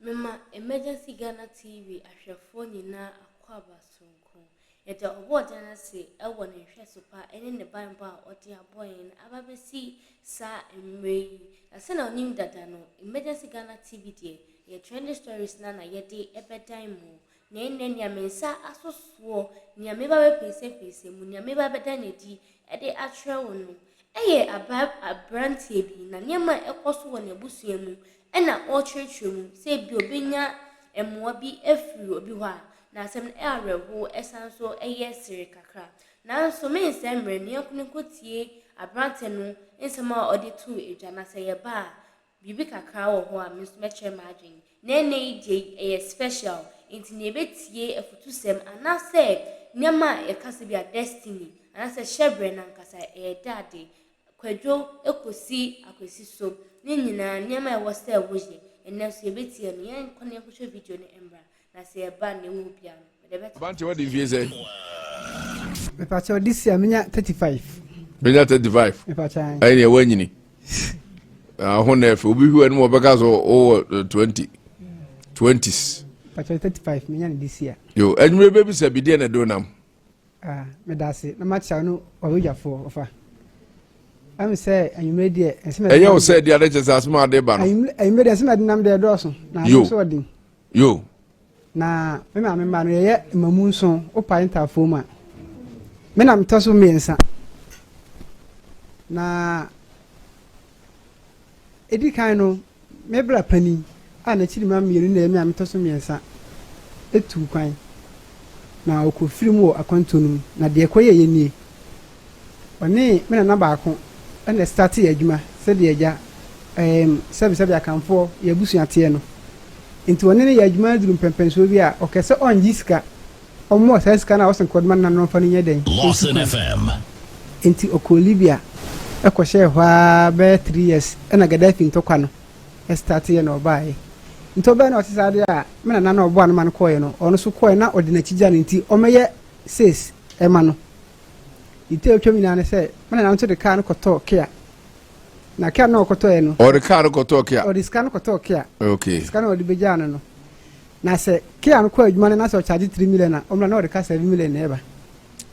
Mema Emergency Ghana TV ahwɛfoɔ nyinaa akwaaba soronko. Yɛda Ɔbɔɔden no ase wɔ ne nhwɛso pa ne ne banbɔ a ɔde abɔ yɛn aba abɛsi saa mmerɛ yi. Na sɛdeɛ wonim dada no, Emergency Ghana TV deɛ, yɛ trending stories no ara na yɛde bɛdan mo. Na ɛnnɛ nea me nsa aso soɔ, nea meba bɛpɛnsɛmpɛnsɛm mu, nea meba bɛda no adi de akyerɛ wo no, yɛ aba aberanteɛ bi, na nneɛma a ɛkɔ so wɔ n'abusua mu na ɔrekyerɛkyerɛ mu sɛ ebia ɔbɛnya mmoa bi afiri obi hɔ a, na asɛm no yɛ awerɛhow, ɛsan nso yɛ sere kakra. Nanso mensɛe mmerɛ no, yɛnkɔ na yɛnkɔtie aberanteɛ no nsɛm a ɔde too dwa, na sɛ yɛba a, biribi kakra wɔ hɔ a me nso mɛkyerɛ m'adwene. Na ɛnnɛ yi deɛ ɛyɛ special, nti nea yɛbɛtie afutusɛm anaasɛ nneɛma a yɛka sɛ bi a destiny anaasɛ hyɛberɛ no ankasa ɛyɛ dɛ ade. Kwadwo kɔsi Akwasi so ne nyinaa nneɛma a ɛwɔ sɛ woyɛ. Ɛnnɛ nso yɛbɛtie no. Yɛnkɔ na yɛnkɔhwɛ video no mmra. Na sɛ yɛba a nea ɛwɔ hɔ biara no, mede bɛto. Aberanteɛ wadi mfie sɛn? Mepakyɛw this year menya 35. Menya 35. Mepakyɛw. Ɛyɛ nea wanyini. Aho na ɛfɛ obi hwɛ anim ɔbɛka sɛ ɔwɔ 20 20s. Mepakyɛw 35 menya ne this year. Yo, enyimire bɛbi sɛ bi deɛ na ɛdo nam. Ah, meda ase na makyia no ɔwedwafoɔ ɔfa. Ɛm sɛ anwummerɛ deɛ ɛsɛ Ɛyɛ wo sɛ deɛ ade kyɛ sɛ asɛm a ade ba no. Anwummerɛ deɛ ɛsɛ mɛde nam deɛ ɛdɔɔso na Yo. ano nso ɔden. Yo. Na me maame mma no yɛyɛ mmamu nson wopae ntaafoɔ mu a me na metɔ so mmiɛnsa. Na ɛdi kan no Me bra panin, a n'akyiri mma mmienu na ɛyɛ me a metɔ so mmiɛnsa, tuu kwan, na ɔkɔfirii mu wɔ akwantuo no mu. Na deɛ ɛkɔyɛeɛ nie, Ɔne me nana baako na ɛstartee adwuma sɛdeɛ agya, ɛɛm, sɛbesɛbe Akanfoɔ, yɛn abusua teɛ no. Enti ɔne no yɛɛ adwuma no duruu mpɛnpɛnsoɔ bi a, ɔkɛɛ sɛ ɔnnye sika, ɔmmɔɔ saa sika no a ɔse nka ɔde ma ne nana no ɔmfa no nyɛ dɛn? Ɔntu kwan. Enti ɔkɔɔ Libya kɔhyɛɛ hɔ ara bɛyɛ 3 years ɛna Gaddafi ntɔkwa no starteeɛ na ɔbaeɛ. Nti ɔbaeɛ na ɔte saa deɛ a, me nana no a ɔboaa no ma no kɔeɛ no, ɔno nso kɔeɛ na ɔde n'akyi gyaa no nti ɔmmɛyɛ sales ɛma no. Ne ti a ɛtwam nyinaa ne sɛ me nana nso de kaa no kɔtɔɔ Kia. Na Kia no a ɔkɔtɔeɛ no. Ɔde kaa no kɔtɔɔ Kia. Ɔde sika no kɔtɔɔ Kia. Okay. Sika no a ɔde bɛgyaa no no. Na sɛ Kia no kɔ adwuma no na sɛ ɔcharge 3 million a, ɔmmra na ɔde ka 7 million na ɛba.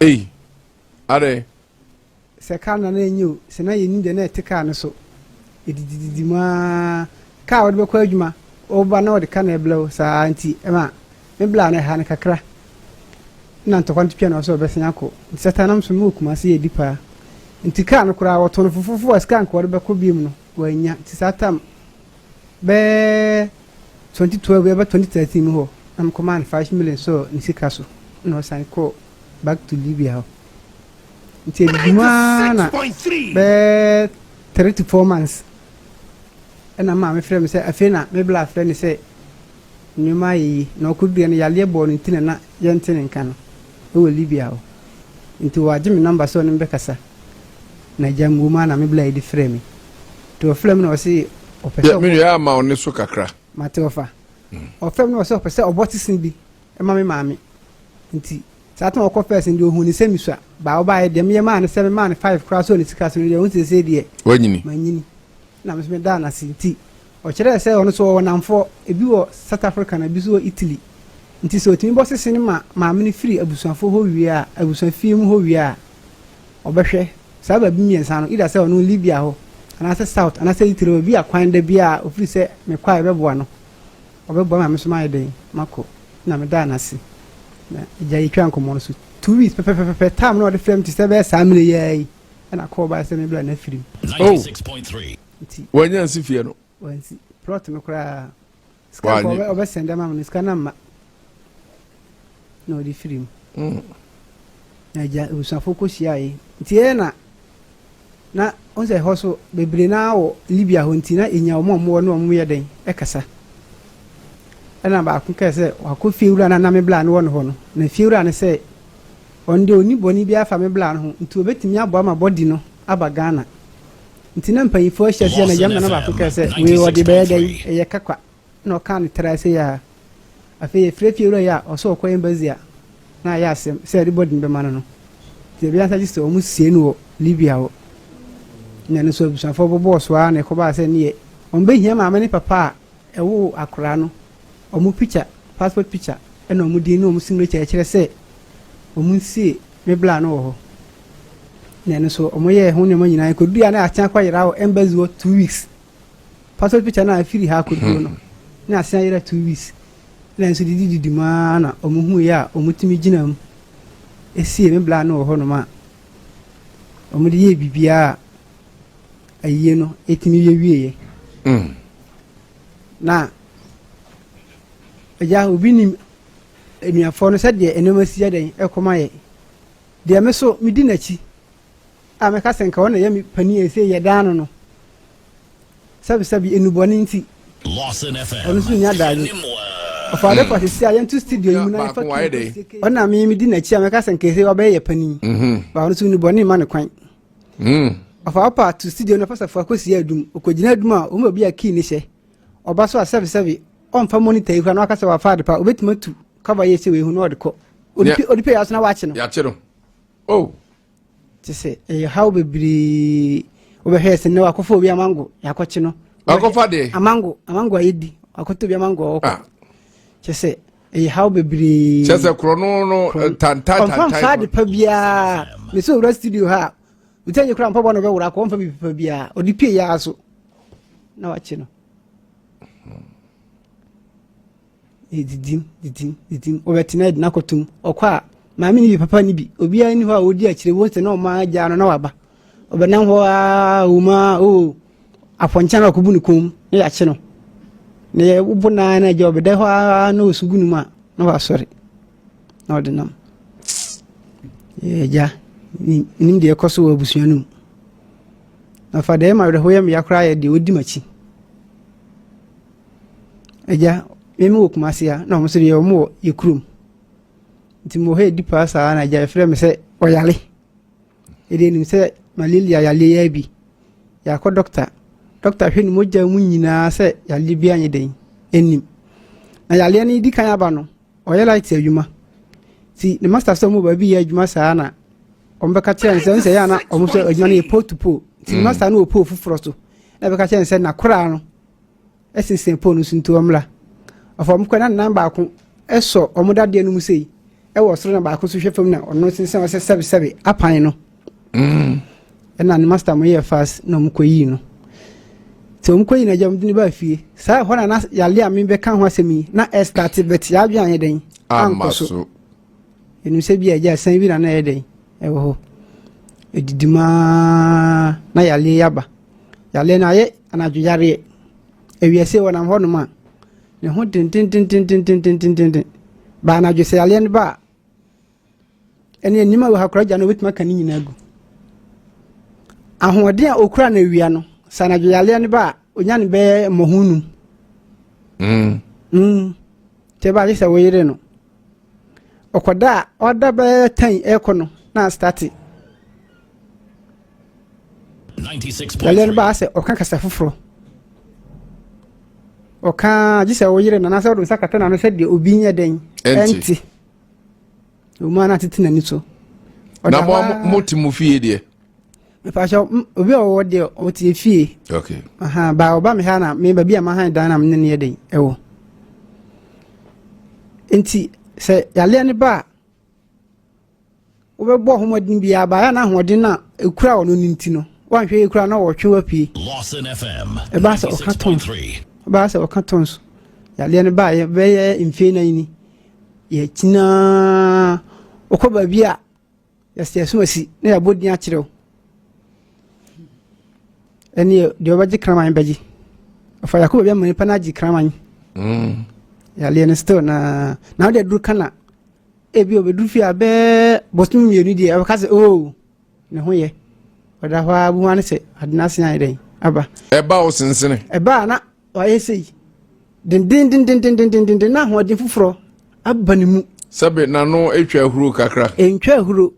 Ei, adɛn? Sɛ kaa no na na ɛnyɛ o, sɛ na yɛnnim deɛ na ɛte kaa no so. Ɛdidididi mu ara. Kaa a wɔde bɛkɔ adwuma, woba na wɔde ka na ɛbrɛ wo saa nti ɛma me bla no ɛha no kakra. Na ntɔkwa no twitwa na ɔsɛ ɔbɛsan akɔ. Nti satan nam so mewɔ Kumasi yɛ di paa. Nti kaa no koraa wɔtɔn no fofofo a sika nka wɔde bɛkɔ biom no wɔannya. Nti saa tam bɛyɛ 2012 ɛbɛ 2013 mu hɔ na mekɔmaa no 5 million sɔɔ ne sika so na ɔsan kɔɔ back to Libya hɔ. Nti ɛdidi mu ara na bɛyɛ 3 to 4 months ɛna maame frɛ me sɛ afei na me bla frɛ ne sɛ nneɛma ayɛ yie na ɔkɔdua no yareɛ bɔɔ no nti na na yɛnte ne nka no ɛwɔ Libya hɔ. Nti wɔagye me number sɛ ɔne me bɛkasa na agya mu wɔ mu a na me bla yi de frɛ me. Nti ɔfrɛ me na ɔse ɔpɛ sɛ Me nua ama wo ne so kakra. Mate ɔfa. Ɔfrɛ me na ɔsɛ ɔpɛ sɛ ɔbɔ tesene bi ma me maame. Nti saa tɛm a ɔkɔ first no deɛ ohun ne sɛ misua. Baa ɔbaeɛ deɛ meyɛ maa no sɛ memaa no five koraa sɛ ɔne sika so no deɛ ɔhu seesei deɛ Wanyini. Manyini. Na me nso medaa no ase. Nti ɔkyerɛɛ sɛ ɔno nso ɔwɔ nnamfoɔ, ebi wɔ South Africa na ebi nso wɔ Italy. Nti sɛ ɔtumi bɔ sese no ma maame no firi abusuafoɔ hɔ wie a, abusuafie mu hɔ wie a, ɔbɛhwɛ saa baabi mmiɛnsa no, either sɛ ɔno Libya hɔ, anaasɛ South, anaasɛ Italy, baabi a kwan da biara a ɔfiri sɛ mekɔ a ɛbɛboa no, ɔbɛboa ma me nso mayɛ dɛn, makɔ. Na medaa no ase. Na agya yɛtwaa nkɔmmɔ no so 2 weeks pɛpɛpɛpɛ, time na ɔde frɛ me te sɛ bɛyɛ saa mmerɛ yi ara yi, ɛna kɔɔ baeɛ sɛ me bra no afiri mu. Oh. Nti. Wanya nsi fie no. Wansi plot no koraa. Sika nka ɔbɛ ɔbɛsɛn dɛ ma me no sika no amma na ɔde firi mu. Na agya abusuafoɔ kɔhyiaeɛ nti ɛyɛ na na ɔn sɛ ɛhɔ so bebree naa wɔ Libya hɔ nti na ɛnya wɔn a wɔwɔ ne wɔn yɛ dɛn ɛkasa. Ɛna baako kae sɛ wakɔ fie wura no a na me bla no wɔ ne hɔ no, na fie wura no sɛ ɔno deɛ ɔnni bɔne biara fa me bla no ho nti ɔbɛtumi aboa ma bɔdi no aba Ghana. Nti na mpanyinfoɔ ahyia sɛ na yam nana baako kae sɛ wei ɔde bɛyɛ dɛn ɛyɛ ka kwa na ɔkaa no traa sei a afei yɛfrɛ fie wura yi a ɔsɛ ɔkɔ embassy a na ayɛ asɛm sɛ yɛde bɔdi no bɛma no no nti ebi ansa gye sɛ wɔn sie no wɔ Libya hɔ na ɛno nso abusuafoɔ bɔbɔɔ so ara na ɛkɔbaa sɛ ne yɛ wɔn bɛhia maame ne papa a ɛwoo akoraa no. Wɔn picture, passport picture ɛna wɔn din ne wɔn signature ɛkyerɛ sɛ wɔn nsie me bla no wɔ hɔ. Na ɛno nso wɔn yɛɛ ho nneɛma nyinaa ɛkɔduru a na asen akɔ ayera wɔ embassy hɔ 2 weeks. Passport picture no a ɛfiri ha akɔduro no na asen ayera 2 weeks. Ɛna nso didi didi mu ara na wɔn hu yɛ a wɔn tumi gyina mu esie me bla no wɔ hɔnom a wɔn de yɛɛ biribiara a ayie no ɛtumi yɛ wieɛ. Na agya, obi nim anuafoɔ no sɛdeɛ nneɛma si yɛ dɛn ɛkɔma yɛ deɛ, me so medi n'akyi a mɛka sɛ nka ɔna yɛ me panin a ɛsɛ yɛ daa no no sɛbisɛbi enubɔne nti Lawson FM. Ɔno nso nya daagye ɔfa ade fa sisi a yɛnto studio yi mu na Baako yɛfa wayɛ dɛn? Ɔna me medi n'akyi a mɛka sɛ nka ɛsɛ ɔbɛyɛ yɛ panin ba, ɔno nso enubɔne ma ne kwan. Ɔfa ɔpa to studio no fasafo akɔsi adum, ɔkɔgyina adum a ɔmu baabi a key ne hyɛ ɔba so a, sɛbisɛbi, ɔmfa monitor yi kora na waka sɛ wafa ade pa, obɛtumi atu cover yɛ sɛ wei hu na ɔde kɔ. Ɔde pe yɛ so na wakye no. Yɛakye no oh. Te sɛ ɛyɛ haw bebree. Wobɛhwɛ sɛ nnɛ wakɔfa obi amango, yɛakɔkye no. Wakɔfa deɛ? Amango, amango a yɛdi, wakɔtɔ obi amango a ɔkɔ. Ah. Kyɛ sɛ ɛyɛ haw bebree. Kyɛ sɛ korɔ no no tanta. Ɔmfa mfa ade pa biara ne sɛ owura studio ha a wotɛ nyɛ kora mpɔbɔ no bɛwora akɔ, ɔmfa biribi pa biara ɔde pie yɛ so na wakye no. Didim didim didim, wɔbɛtena adi n'akɔtum ɔkɔ a maame ne bi papa ne bi obiara ni hɔ a ɔdi akyire wɔn sɛ na ɔma agya no na waba ɔbɛnam hɔ a ɔmu a o apɔnkyɛn na ɔkɔbu ne kɔn mu na yɛakye no na yɛwobo naa na agya ɔbɛda hɔ a na ɔsu gu ne mu a na wasɔre na ɔde nam. Agya nim deɛ ɛkɔ so wɔ abusua no mu na fa deɛ ɛma awerɛhoɔ yɛ mmea koraa yɛ deɛ ɔdi m'akyi. Agya, me wɔ Kumase a na wɔn nso deɛ wɔn wɔ yɛ kurom, nti mo hɔ edi paa saa na agya yɛfrɛ me sɛ ɔyale. Yɛde anim sɛ malaria yale yɛ bi, yɛakɔ dɔkta, dɔkta hwɛ ne mogya mu nyinaa sɛ yale bi anyɛ den anim na yaleɛ no di kan aba no. Ɔyɛ light adwuma ti ne master sɛ ɔmo baabi yɛ adwuma saa na ɔmo bɛka kyerɛ no sɛ nsɛ yɛ ana ɔmo sɛ adwuma no yɛ pole to pole, nti ne master no wɔ pole foforɔ so na bɛka kyerɛ no sɛ n'akoraa no ɛsensɛn pole no so, nti ɔmmra. Ɔfa ɔmo kɔ na ne nan baako ɛsɔ ɔmo dadeɛ no mu sei ɛwɔ soro na baako nso hwɛ fam na ɔno sensɛn ɔsɛ sɛbesɛbe apan no. Ɛna ne master mo yɛ fast na ɔmo kɔ yii no, nti ɔmo kɔ yii no, agya, ɔmo de ne baa fie saa ɛhɔ na na yale a mebɛka ho asɛm yi na ɛstart, but yɛadwe anyɛ dɛn ama ankɔ so. So ɛnim sɛ bi a agya san bi na na ɛyɛ dɛn ɛwɔ hɔ ɛdidi maa na yale yi aba. Yale no ayɛ anadwo yareɛ, awiase wɔnam hɔnom a ne ho dendendendendendendenden ba anadwo sɛ yaleɛ no ba a, ɛne anim a wɔ ha kora gya no wobɛtumi aka ne nyinaa gu ahoɔden a okura no awia no sɛ anadwo yaleɛ no ba a, onya ne bɛyɛ mmɔho 5. Nti ɛba agye sɛ woyere no ɔkɔda a ɔda bɛyɛ 10 ɛkɔ no na astart yaleɛ no 96.3. baa sɛ ɔka kasa foforɔ, ɔka gye sɛ woyere no anaasɛ wode nsa kata n'ano sɛdeɛ obi nyɛ dɛn ɛnte. Ɛnte ɔmu a na atete n'ani so. Na Ɔda mo hɔ a- mo te mo fie deɛ? Mepakyɛ obi a ɔwɔ deɛ ɔte fie. Aha, ba ɔba me ha na me baabi a mahan dan na me ne no yɛ den ɛwɔ, nti sɛ yaleɛ no ba a, wobɛbɔ ahoɔden biara baayɛ na ahoɔden no a ɛkura ɔno no nti no woanhwɛ yɛ kura na ɔtwe wapue. Lawson FM. Ɛbaa sɛ ɔka tons. 96.3. Ɔbaa sɛ ɔka tons yadeɛ no baayɛ bɛyɛ mfie 4 ni, yɛkyinaa wokɔ baabi a yɛsɛ yɛso asi na yɛabɔ din akyerɛ wo, ɛne deɛ ɔbɛgye kraman bɛgye ɔfa yɛakɔ baabi ama nipa no agye kraman. Yadeɛ no still na wode aduru ka na ebi obɛduru fie a bɛɛ bɔsome 2 deɛ ɛbɛka sɛ oo ne ho yɛ, ɔda hɔ a buhu ane sɛ ade no ase ayɛ dɛn aba. Ɛba wo sensene. Ɛbaa na wayɛ sei dendendendendendendenden na ahoɔden foforɔ aba ne mu. Sɛbe n'ano atwa ahuro kakra. Ɛntwa ahuro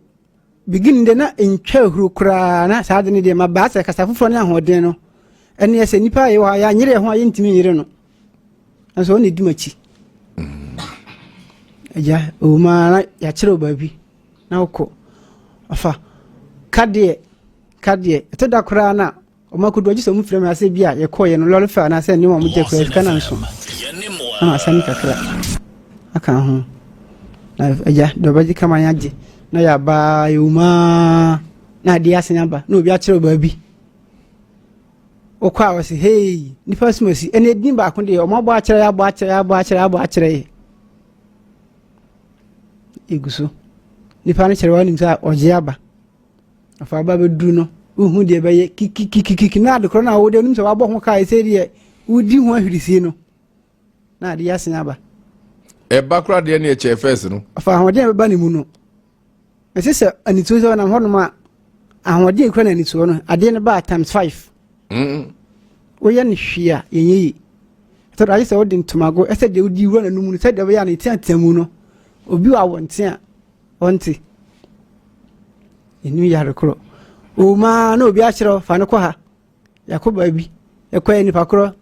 beginning de na ntwa ahuro koraa na saa de no deɛ ma baa sɛ kasa foforɔ ne ahoɔden no ɛne sɛ nnipa a yɛwɔ ha yɛanyere yɛ ho a yɛntumi nyere no nso ɔne di m'akyi. Agya ɔwɔ na yɛakyerɛ wo baabi na wokɔ afa kadeɛ kadeɛ ɛtɔ da koraa na ɔmo akɔdu agye sɛ ɔmo frɛ me asɛ bi a yɛkɔɔyɛ no lɔre fɛ anaasɛ nneɛma a ɔmo gye koraa Lawson sika na nso FM. Yɛne mo a. Na masane kakra aka ho. Na agya deɛ ɔbɛgye kama yɛn agye. Na yɛaba yɛwɔ mu ara na adeɛ asen aba na obi akyerɛ baabi. Wokɔ a wɔsi hei nipa sumasi ɛna edin baako deɛ wɔn abɔ akyerɛ yɛ abɔ akyerɛ yɛ abɔ akyerɛ abɔ akyerɛ yɛ. Egu so. Nipa no kyerɛ wɔn anim sɛ ɔgye aba. Afa aba bɛduru no wohu deɛ ɛbɛyɛ kikikikiki na adekorɔ no a wode wonim sɛ wabɔ ho kaa sɛ deɛ wodi ho ahwirisie no na adeɛ asen aba. Ɛba koraa deɛ ne ɛkyɛɛ fɛs no. Afa ahoɔden a ɛbɛba ne mu no ɛsɛ sɛ anituo sɛ ɔnam hɔnom a ahoɔden ekura na anituo no adeɛ no baa times five. Woyɛ no hwee a yɛnyɛ yie. Ɛtɔ da agye sɛ wode ntomago ɛsɛ deɛ wodi wura n'anum no sɛdeɛ ɔbɛyɛ a ne teatea mu no obi wɔ awɔnten a ɔnte. Ɛnim yare korɔ. Ɔwumaa na obi akyerɛ fa no kɔ ha. Yɛakɔ baabi. Yɛkɔɛ nipa korɔ.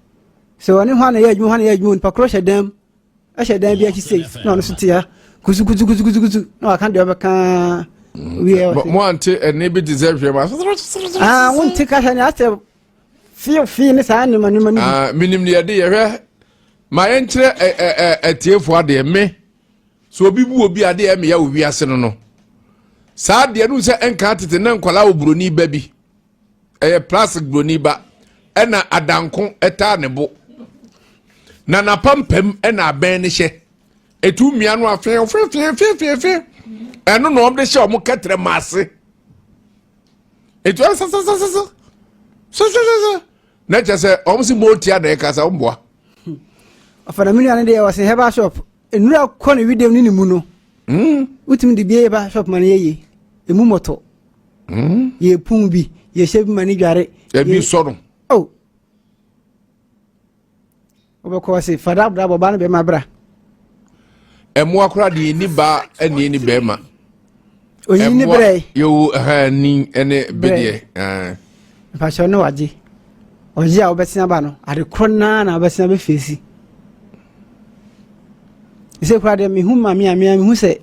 Sɛ ɔne hɔ na yɛ adwuma hɔ na yɛ adwuma nipa korɔ hyɛ dan mu. Ɛhyɛ dan bi akyi sei na ɔno so te ha. Kusukusukusukusu na waka deɛ ɔbɛka. Wie mo ante ɛne bi te sɛ hwɛ ma. Ah, wonte kasa ne asɛ fii fii ne saa nneɛma nneɛma no bi. Ah, menim deɛ ɛde yɛhwɛ ma yɛnkyerɛ atiefoɔ adeɛ me sɛ obi bu obi adeɛ ɛmeya wɔ wiase no no saa adeɛ no sɛ ɛnka tete na nkwadaa wɔ buroni ba bi ɛyɛ plastic buroni ba ɛna adanko ɛtaa ne bo na n'apampam ɛna abɛn ne hyɛ etu mmea no afew few few few few few ɛno na wɔn de hyɛ wɔn kɛtɛrɛ ma ase etu ɛsɛsɛsɛsɛ sɛsɛsɛsɛ na kyerɛ sɛ wɔn si mo tia na ɛkasa wɔn boa. Ɔfana mi nua no deɛ ɔsɛ herbal shop nnura kɔ ne widam ne ne mu no wotumi de bie herbal shop ma no yɛ yie emu mɔtɔ yɛ pun bi yɛhyɛ bi ma ne dware. Ebi sɔ no. Oh wobɛkɔ ɔse fada bra bɔba no bɛma bra. Ɛmoa koraa deɛ ɛni baa ɛne ɛni bɛrima. Oyi ne brɛ. Yɛwo ɛha ni ɛne bedeɛ. Mpakyɛw ne wagye ɔgye a wobɛsena ba no ade korɔ naa na wobɛsena bɛfeesi. Sɛ koraa deɛ mehu maame a mea mehu sɛ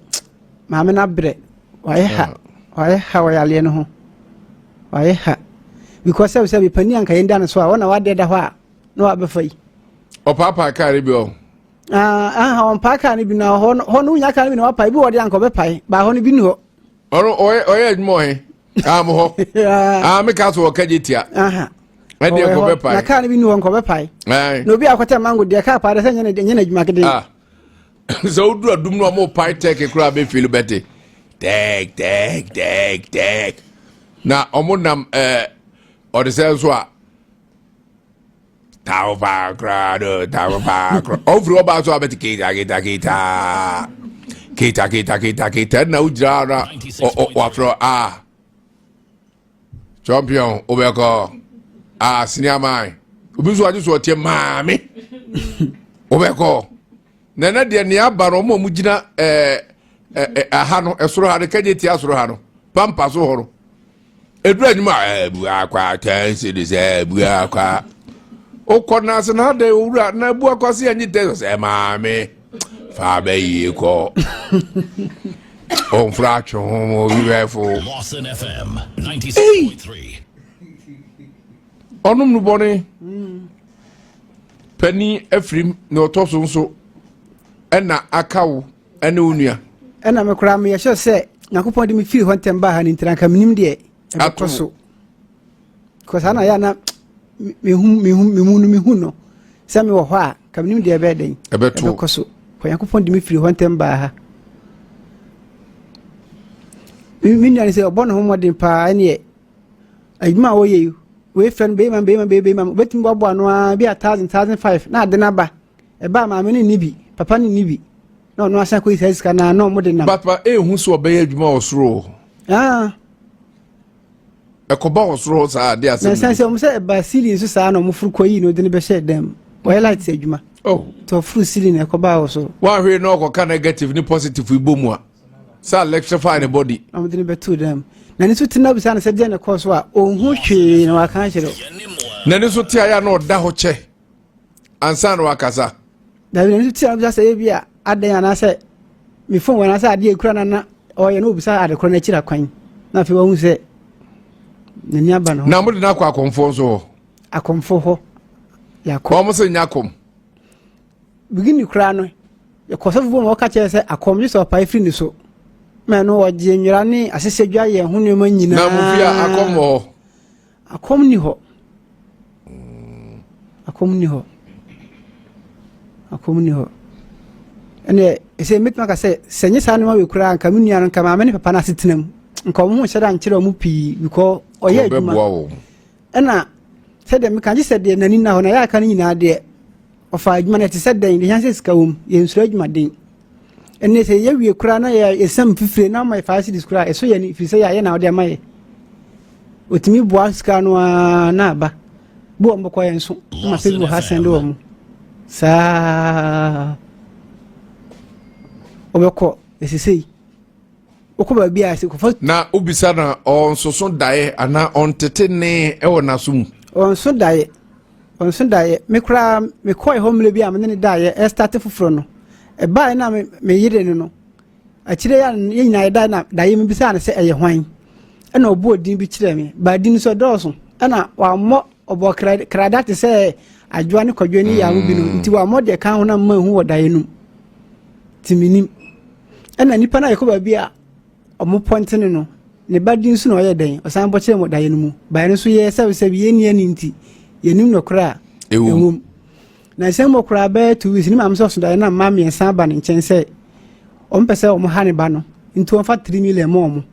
maame no abrɛ wayɛ ha wayɛ ha wɔ yareɛ no ho wayɛ ha because sɛ sɛ mepani anka yɛn da no so a wɔn na wadeɛ da hɔ a na wabɛfa yi. Ɔpaapaa kaa no bi ɔ. Ah, ɔmpaa kaa no bi na hɔ hɔ no wonya kaa no bi na wapae bi wɔ de anka ɔbɛpae baa hɔ no bi ni hɔ. Ɔno ɔyɛ ɔyɛ adwuma ɔhe? Ah mo hɔ. Ah me ka so ɔka gye tia. Ɛdeɛ nkɔ bɛpae. Na kaa no bi ni hɔ nkɔ bɛpae. Na obi akɔtɛ mango deɛ kaa paa de sɛ nyɛ ne nyɛ n'adwuma kede. Ah. Sɛ woduru adum no ɔmo pae tɛk koraa bɛfili bɛte. Tɛk tɛk tɛk tɛk. Na ɔmo nam ɛɛ ɔde sɛ nso a tawo paa koraa do tawo paa koraa ɔfiri ɔbaa so abɛte kita kita kita kita kita kita kita ɛna wogyina hɔ na wafrɛ a champion wobɛkɔ a senior man obi nso agye so ɔteɛ maame wobɛkɔ na ɛnɛ deɛ nea aba no ɔmo a ɔmo gyina ɛɛ ɛɛ aha no ɛsoro ha no kɛgye tia soro ha no pampa so hɔ no eduru anim a ɛbu akwa tɛnsi de sɛ ɛbu akwa okɔ n'ase na adɛ owura na ebu akwa se ɛnyi tɛnsi sɛ maame fa bɛ yie kɔ ɔnfura atwe ho mo obi bɛ fo. Lawson FM 96.3. Ɔnom no bɔne panin afirim na ɔtɔ so nso ɛna aka wo ɛne wo nua. Ɛna me koraa meyɛ sure sɛ Nyankopɔn de me firi hɔ ntɛm baa ha no nti anka menim deɛ ɛbɛkɔ so. Because saa na yɛ na mehu mehu memu no mehu no sɛ mewɔ hɔ a ka menim deɛ ɛbɛyɛ dɛn ɛbɛkɔ so. Kɔ Nyankopɔn de me firi hɔ ntɛm baa ha. Me nua no sɛ ɔbɔ ne ho mmɔden paa ɛneɛ adwuma a wɔyɛ yi wei fɛ no bɛyima bɛyima bɛyima wobɛtumi boaboa no ara bi a thousand thousand five na ade no aba ɛba maame no nni bi papa no nni bi na ɔno asan kɔyi saa sika no na ɔmo de nam. Papa ehu sɛ ɔbɛyɛ adwuma wɔ soro. Ah. Ɛkɔba wɔ soro saa ade asɛm. Na sɛ sɛ ɔmo sɛ ɛba ceiling nso saa na ɔmo furu kɔyi na ɔde no bɛhyɛ dɛm ɔyɛ light adwuma. Oh. Nti ɔfuru ceiling na ɛkɔba wɔ soro. Wahwɛ na ɔkɔka negative ne positive yi bɔ mu a. Sɛ electrify ne body. Ɔmo de no bɛto dɛm. N'ani so te na bisa no sɛ deɛ na ɛkɔɔ so a ɔnhu hwee na waka akyerɛ. N'ani so te ayɛ na ɔda hɔ kyɛ ansa na wakasa. Dabi n'ani so te a bisa sɛ ebi a adɛn anaasɛ me phone anaasɛ adeɛ ekura na na ɔyɛ na obisa ade korɔ n'akyiri akwan na afei wahu sɛ n'ani aba ne ho. Na mo de no akɔ akɔmfoɔ nso hɔ. Akɔmfoɔ hɔ yɛakɔ. Wɔn sɛ nya kɔm. Beginning koraa no, yɛkɔ sɔfo bɔ ma ɔka kyerɛ sɛ akɔm gye sɛ ɔpae firi ne so. Ma ɛno ɔgye nwera ne asesɛdwa yɛ ho nneɛma nyinaa. Na mo fie akɔm wɔ hɔ? Akɔm ni hɔ. Akɔm ni hɔ. Akɔm ni hɔ. Ɛnna ɛsɛ mɛtumi aka sɛ sɛ nye saa nneɛma wei koraa nka me nua no nka maame ne papa no asetena mu nka wɔn ho nhyɛ da nkyerɛ wɔn pii because ɔyɛ adwuma. Ɛna sɛdeɛ meka gye sɛ deɛ n'ani nna hɔ na yɛ aka no nyinaa deɛ ɔfa adwuma no ɛte sɛ dɛn deɛ sɛ sika wom yɛnsuro adwumaden ɛnne sɛ yɛwie koraa na yɛsam fifire na ama yɛfa cities koraa ɛso yɛ ne firi sɛ yɛayɛ na ɔde ama yɛ ɔtumi boa sika no ara na aba bi wɔn bɛkɔ yɛn so ma sɛ bi wɔ ha sɛn de wɔn saa wɔbɛkɔ ɛsesei wokɔ baabi a sɛ kɔfa. Na wobisa na ɔnsoso daeɛ anaa ɔntete nne wɔ n'aso mu. Ɔnso daeɛ, ɔnso daeɛ. Me koraa mekɔe hɔ mmerɛ bi a me ne no daeɛ ɛstate foforɔ no, ɛbaeɛ na me me yere no no, akyire a yɛn nyinaa yɛdaeɛ na daeɛ mebisaa no sɛ ɛyɛ hwan, ɛna ɔbɔɔ din bi kyerɛɛ me, baa din no so ɛdɔɔso, ɛna wammɔ ɔbɔ krada te sɛ adwoa ne kwadwo ne yaamu bi no, nti wammɔ deɛ ka ho na mma nhu wɔ daeɛ no mu, nti menim. Ɛna nipa no a yɛkɔ baabi a ɔmo pɔntene no, ne ba din nso na ɔyɛ dɛn, ɔsan bɔ kyerɛ mo daeɛ no mu. Baeɛ no nso yɛ sɛ sɛ yɛnni ani nti, yɛnim nɔkorɛ a ɛwom. Na nsɛm mɔ koraa bɛyɛ 2 weeks ne maame sɛ ɔso daeɛ na mmaa mmiɛnsa aba ne nkyɛn sɛ ɔmo pɛ sɛ ɔmo ha ne ba no, nti ɔmfa 3 million ma ɔmo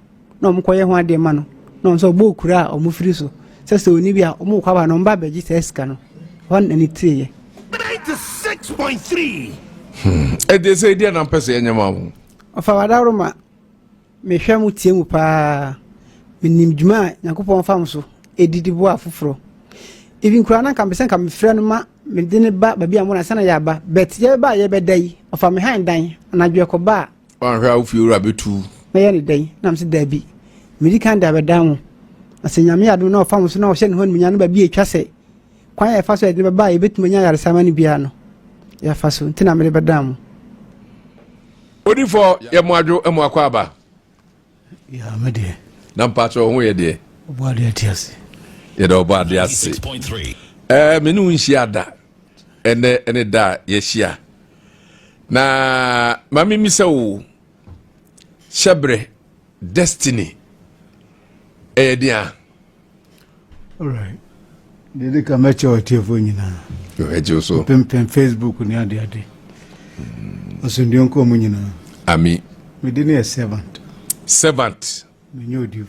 na ɔmo kɔyɛ ho adeɛ ma no, na ɔmo sɛ ɔbɔ okura a ɔmo firi so sɛ sɛ ɔni bi a ɔmo kɔ aba na ɔmo ba abɛgye saa sika no. Hɔ na n'ani teeɛ. 96.3. Ɛdeɛ sɛ ɛdeɛ na mpɛ sɛ yɛnyɛ ma wo. Ɔfa w'adaworoma, mehwɛ mo tie mu paa. Menim dwuma a Nyankopɔn fa mo so ɛdi de boa afoforɔ. Even koraa na nka mepɛ sɛ nka mefrɛ no ma mede ne ba baabi a mo na sɛ na yɛaba. But yɛbɛba a yɛbɛda yi, ɔfa me han dan, anadwo ɛkɔba a. Wanhwɛ a wo fie wura bɛtu. Mɛyɛ ne dɛn? Na mese daabi. Medi kan de abɛdan mo. Na sɛ Nyame yɛ adom na ɔfa mo so na ɔhyɛ ne ho animuonyam no baabi a ɛtwa sɛ kwan a yɛfa so a yɛde no bɛba a yɛbɛtumi anya ayaresa ama no biara no, yɛafa so. Nti na mede bɛdan mo. Odifɔ yɛ mo adwo mo akɔ aba. Ya me deɛ. Na mpakyɛ wo ho yɛ deɛ. Ɔbɔ adeɛ te ase. Yɛda ɔbɔ adeɛ ase. Ɛɛ me ne wo nhyia da. Ɛnɛ ɛne da a yɛhyia. Na ma me misa wo hyɛbrɛ destiny ɛyɛ deɛ a. Alright. Deɛ de ka mɛkyɛ ɔtiefoɔ nyinaa. Ɛgye so. Mpempem Facebook ne ade ade. Asomdwoe nkɔ mu nyinaa. Ami. Mede ne yɛ servant. Servant. Menyɛ odiifoɔ.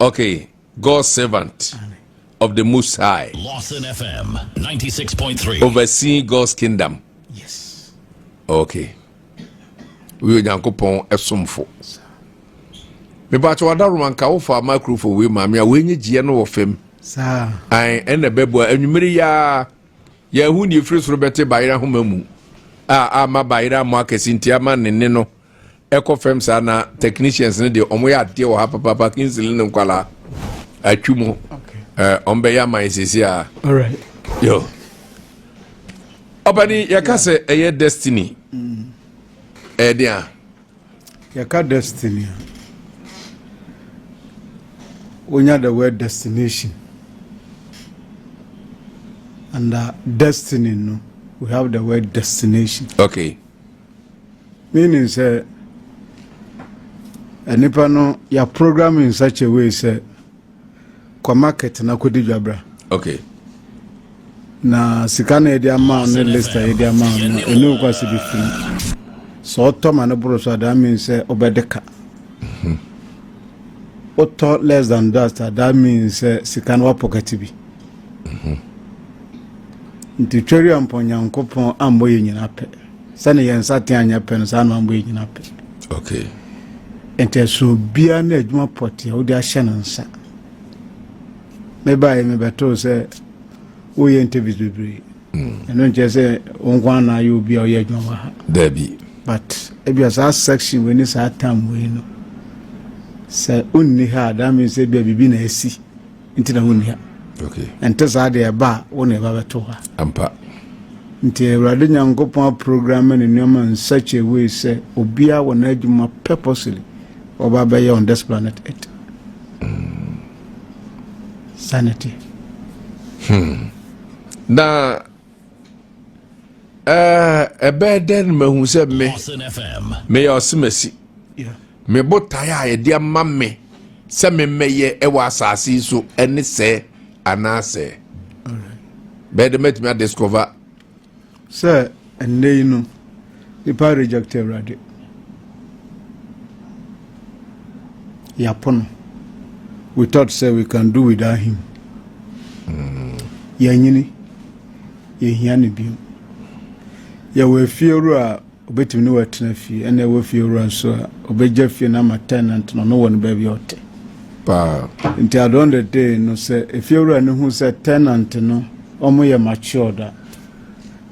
Okay, God's servant. Amen. Of the Most High. Lawson FM 96.3. Overseeing God's kingdom. Yes. Okay. Woyɛ Onyankopɔn ɛsomfo. Mepakyɛ wadaroma nka wofa microphone wei maame a wei nye gyeɛ no wɔ fam. Saa. Ae ɛna ɛbɛboa anwummere yi ara yɛahu deɛ ɛfiri soro bɛte bayerɛ ahoma mu a ama bayerɛ ammɔ akɛse nti ama ne nne no ɛkɔ fam saa na technicians no deɛ wɔn yɛ adeɛ wɔ ha papaapa Kingsley ne nkwalaa atwi mu ɛɛ wɔn bɛyɛ ama yɛ sisi a. Alright. Yo. Ɔbɛni yɛka sɛ ɛyɛ destiny. Ɛyɛ deɛ a. Yɛka destiny a, wonya the word destination. Under destiny no, we have the word destination. Okay. Meaning sɛ, nipa no yɛ program in such a way sɛ kɔ market na kɔdi dwa bra. Okay. Na sika na yɛde ama ne list a yɛde ama no ɛne wo kwase bi firi. Sɛ ɔtɔ ma no boro so a that means sɛ ɔbɛde ka. Wotɔ less than that a that means sɛ sika no wapɔkɛte bi. Nti twɛri a mpɔ Nyankopɔn ammɔ yɛ nyina pɛ. Sɛne yɛn nsa te anyɛ pɛ no saa na wammɔ yɛ nyina pɛ. Okay. Nti ɛso obiara ne adwuma pɔte a wode ahyɛ no nsa. Mebaeɛ mebɛtoo sɛ woyɛ interviews bebree. Ɛno nkyerɛ sɛ wo nko ara na ayɛ obi a ɔyɛ adwuma wɔ ha. Dabi. But ebia saa section wei ne saa time wei no sɛ wonni ha a that means sɛ ebia biribi na asi nti na wonni ha. Okay. Ɛnte saa deɛ ɛba a wo na ɛba bɛto ha. Ampa. Nti Awurade Nyankopɔn aprogramme ne nneɛma in such a way sɛ obiara wɔ n'adwuma purposely ɔba bɛyɛ on this planet earth. Sanity. Na uh, Ɛbɛyɛ dɛn na mahu sɛ me meyɛ ɔsemasi? Me botae a yɛde ama me sɛ memmɛyɛ wɔ asase yi so ne sɛɛ anaa sɛɛ. Bɛyɛ dɛ mɛtumi adiscover. Sɛ ɛnnɛ yi no nipa reject Awurade. Yɛapo no. We thought sɛ we can do without him. Yɛanyini. Yɛhia no bio. Yɛwɔ efiewura a obetumi ne watena fie ɛna ɛwɔ fiewura nso a obegya fie no ama tenant no, ɔno wɔ no baabi a ɔte. Paa. Nti at the end of the day no sɛ efiewura no hu sɛ tenant no wɔn yɛ matured a,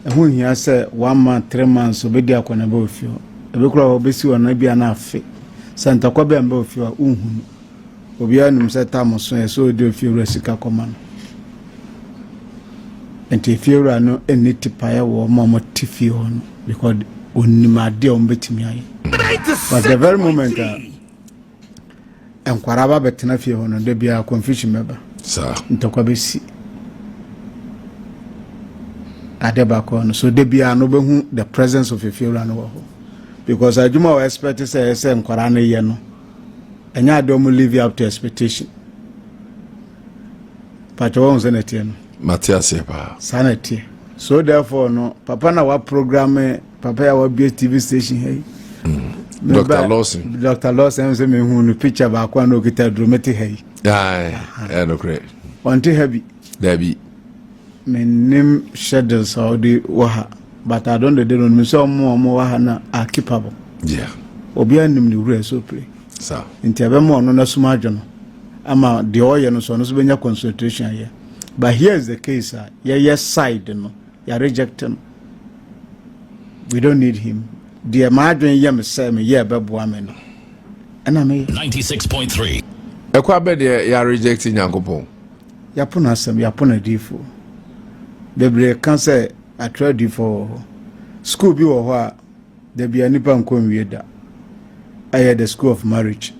ɛho nhia sɛ one month, 3 months obedi akɔneaba wɔ fie hɔ. Ebi koraa obesi hɔ no ebi ana afe. Sɛ ntɔkwa bi amba wɔ fie hɔ a, wonhu no. Obiara nim sɛ tam so ɛ sɛ ɔde ofiewura sika kɔma no. Nti efiewura no nni tipaeɛ wɔ wɔn a wɔte fie hɔ no because onim adeɛ a wɔbɛtumi ayɛ. But the very moment a nkwaraa ba bɛtena fie hɔ no, da biara confusion bɛba. Saa. Ntɔkwa bɛsi. Adeɛ baako no so da biara no wobɛhu the presence of efiewura no wɔ hɔ because adwuma a wɔexpect sɛ ɛyɛ sɛ nkwaraa no yɛ no ɛnyɛ adeɛ ɔmo live up to expectation. Patro, wɔn sɛ na ɛteɛ no. Mate aseɛ paa. Saa na ɛteɛ. So therefore no, papa na wa program papa yɛ a wabue TV station ha yi. Dr. Lawson. Dr. Lawson ɛmu sɛ mehu no picture baako a na okita duro mete ha yi. Ɛyɛ nokorɛ. Ɔnte ha bi. Dabi. Menim schedules a ɔde wɔ ha, but I don't know no nim sɛ ɔmo a ɔmo wɔ ha na are capable. Obiara nim ne wura so pere. Saa. Nti ɛbɛma ɔno n'asom adwo no ama deɛ ɔyɛ no so ɔno nso bɛnya concentration ayɛ. But here is the case a yɛyɛ side no, yɛ reject no. We don't need him. Deɛ m'adwene yɛ me sɛ meyɛ ɛbɛboa me no ɛna meyɛ. 96.3. Ɛkɔ abɛ deɛ yɛ reject Nyankopɔn. Yɛapo no asɛm, yɛapo no adiyifoɔ. Bebree ka sɛ atwerɛ adiyifoɔ wɔ hɔ. School bi wɔ hɔ a dabi a nipa nkɔ nwie da. Ɛyɛ the school of marriage.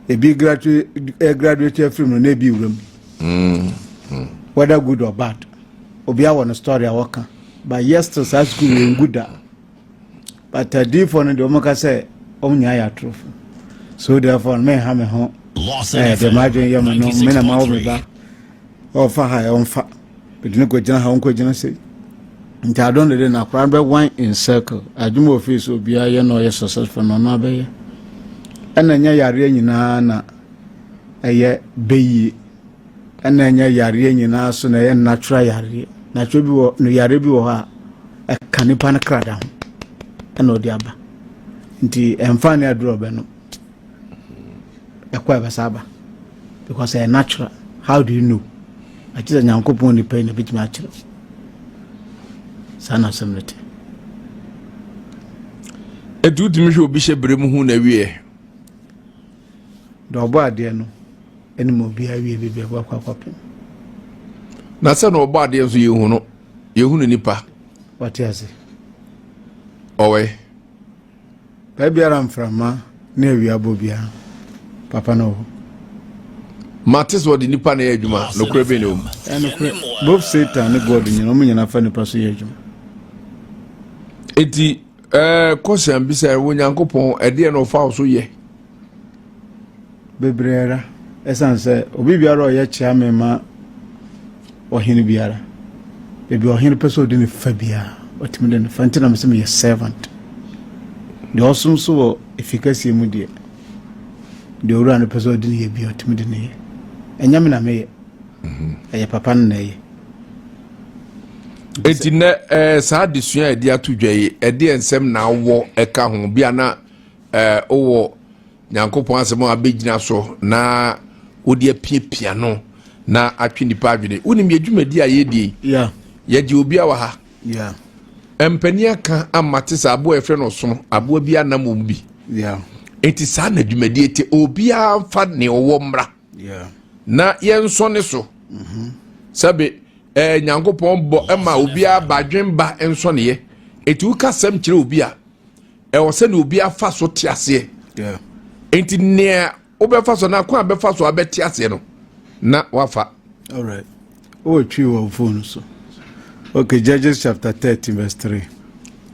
Ebi graduate eh, graduate afiri mu no na ebi wura mu. Whether good or bad. Obi awɔ no story a wɔka. But yes, still saa school yɛ ngu da. But adiyifoɔ no deɛ wɔn ka sɛ wɔn nyinaa yɛ atorofo. So therefore, menha me ho. Lawson Eh, deɛ FM m'adwene yɛ me no, me na ma wo me 96.3. ba. Ɔfa ha ɔmfa mede no kɔgyina ha ɔnkɔgyina sei. Nti adɔn dede na akora no bɛwan in circle. Adwuma wɔ fie sɛ obiara yɛ na ɔyɛ successful na ɔno abɛyɛ. Ɛna ɛnyɛ yareɛ nyinaa na ɛyɛ bɛyie, ɛna ɛnyɛ yareɛ nyinaa so na ɛyɛ natural yareɛ. Natural bi wɔ no, yareɛ bi wɔ hɔ a ɛka nipa no krada ho ɛna ɔde aba. Nti ɛmfa ne aduro ɔbɛnom ɛkɔ ɛbɛsa aba because ɛyɛ natural. How do you know? Akyi sɛ Nyankopɔn nipa yi na bɛtumi akyerɛ saa na asɛm no te. Ɛnti wotumi hwɛ obi hyɛ berɛ mu hu na wieɛ? Deɛ ɔbɔ adeɛ no ɛnim obiara wie baabi a ɛbɛkɔ akɔpem. Na sɛ na ɔbɔ adeɛ nso yɛhu no, yɛhu no nipa. Wate ase. Ɔwɛ. Baabiara mframa ne awia bɔ biara, papa no wɔ hɔ. Mate sɛ ɔde nipa na ɛyɛ adwuma, nokorɛ bɛn na ɛwɔ mu? Ɛnokorɛ, both Satan ne God nyina, ɔmo nyina fa nipa so yɛ adwuma. Enti kɔsian bi sɛ wo Nyankopɔn ɛdeɛ na ɔfa wo so yɛ? Bebree ara, ɛsiane sɛ obi biara a ɔyɛ kyea me ma ɔhene biara, baabi a ɔhene pɛ sɛ ɔde ne fa biara, ɔtumi de ne fa. Nti na mesɛ meyɛ servant. Deɛ ɔsom so wɔ efi kɛseɛ mu deɛ, deɛ owura no pɛ sɛ ɔde ne yɛ biara, ɔtumi de ne yɛ. Ɛnyɛ me na meyɛ, ɛyɛ papa no na ɛyɛ. Enti nnɛ saa adesua a yɛde ato dwa yi, ɛdeɛ nsɛm na awɔ ɛka ho bi a na wowɔ Nyankopɔn asɛm a abɛgyina so na wode apiapia no na atwe nipa adwene. Wonim yɛ dwumadi a yɛdie yi, yɛgye obi a wɔ ha. Mpanin aka ama te sɛ aboa yɛfrɛ no ɔsono, aboa bi anam wɔn bi. Enti saa na dwumadie te, obiara mfa nea ɔwɔ mmra na yɛnsɔ ne so. Sɛbe Nyankopɔn bɔ ma obiara ba adwen ba nsɔneyɛ. Enti woka sɛm kyerɛ obi a, ɛwɔ sɛ nea obiara fa so te aseɛ. Enti nea wobɛfa so na kwan a bɛfa so abɛte aseɛ no na wafa. All right. Wowɔ twi wɔ phone so. Okay, Judges chapter 13 verse 3.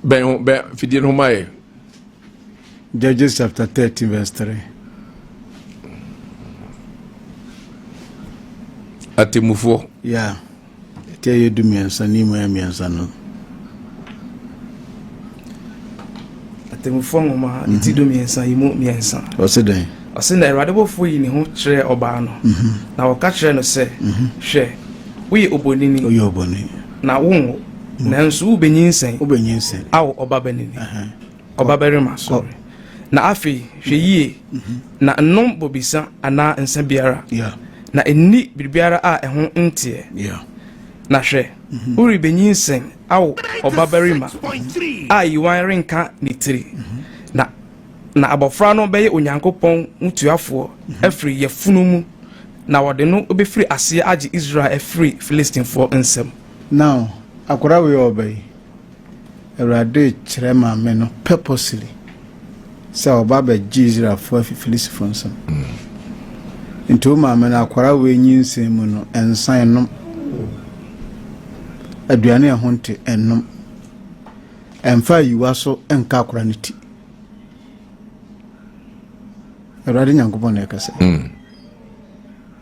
Bɛn ho bɛn fidie no ho ma yɛ. Judges chapter 13 verse 3. Atemmufoɔ. Yeah. Ɛti ɛyɛ 13 ne mu yɛ mmiɛnsa no. Atemmufoɔ nwoma ne ti 13 yi mu mmiɛnsa. Ɔse dɛn? Ɔse na Awurade bɔfoɔ yi ne ho kyerɛɛ ɔbaa no, na ɔka kyerɛɛ no sɛ, Hwɛ, woyɛ obonini. Woyɛ obonini. Na wonwo, nanso wobenyinsɛn. Wobenyinsɛn. Awo ɔbabanini. Ɔbabarima, sorry. Na afei, hwɛ yie, na nnom bobesa anaa nsa biara, na nni biribiara a ɛho nteɛ. Na hwɛ, worebenyinsɛn awo ɔbabarima a yiwan renka ne tiri, na na abɔfra no bɛyɛ Onyankopɔn hotuafoɔ afiri yafunu mu, na wɔde no bɛfiri aseɛ agye Israel afiri Filistifoɔ nsam. Now, akwadaa wei a ɔba yi, Awurade rekyerɛ maame no purposely sɛ ɔba abɛgye Israelfoɔ afi Filistifoɔ nsam. Nti wo maame no akwara wei nyinsɛn mu no, nsa nnom, aduane a ɛho nte nnom, ɛmfa ayiwa so nka akora no ti. Awurade Nyankopɔn na ɛkasa.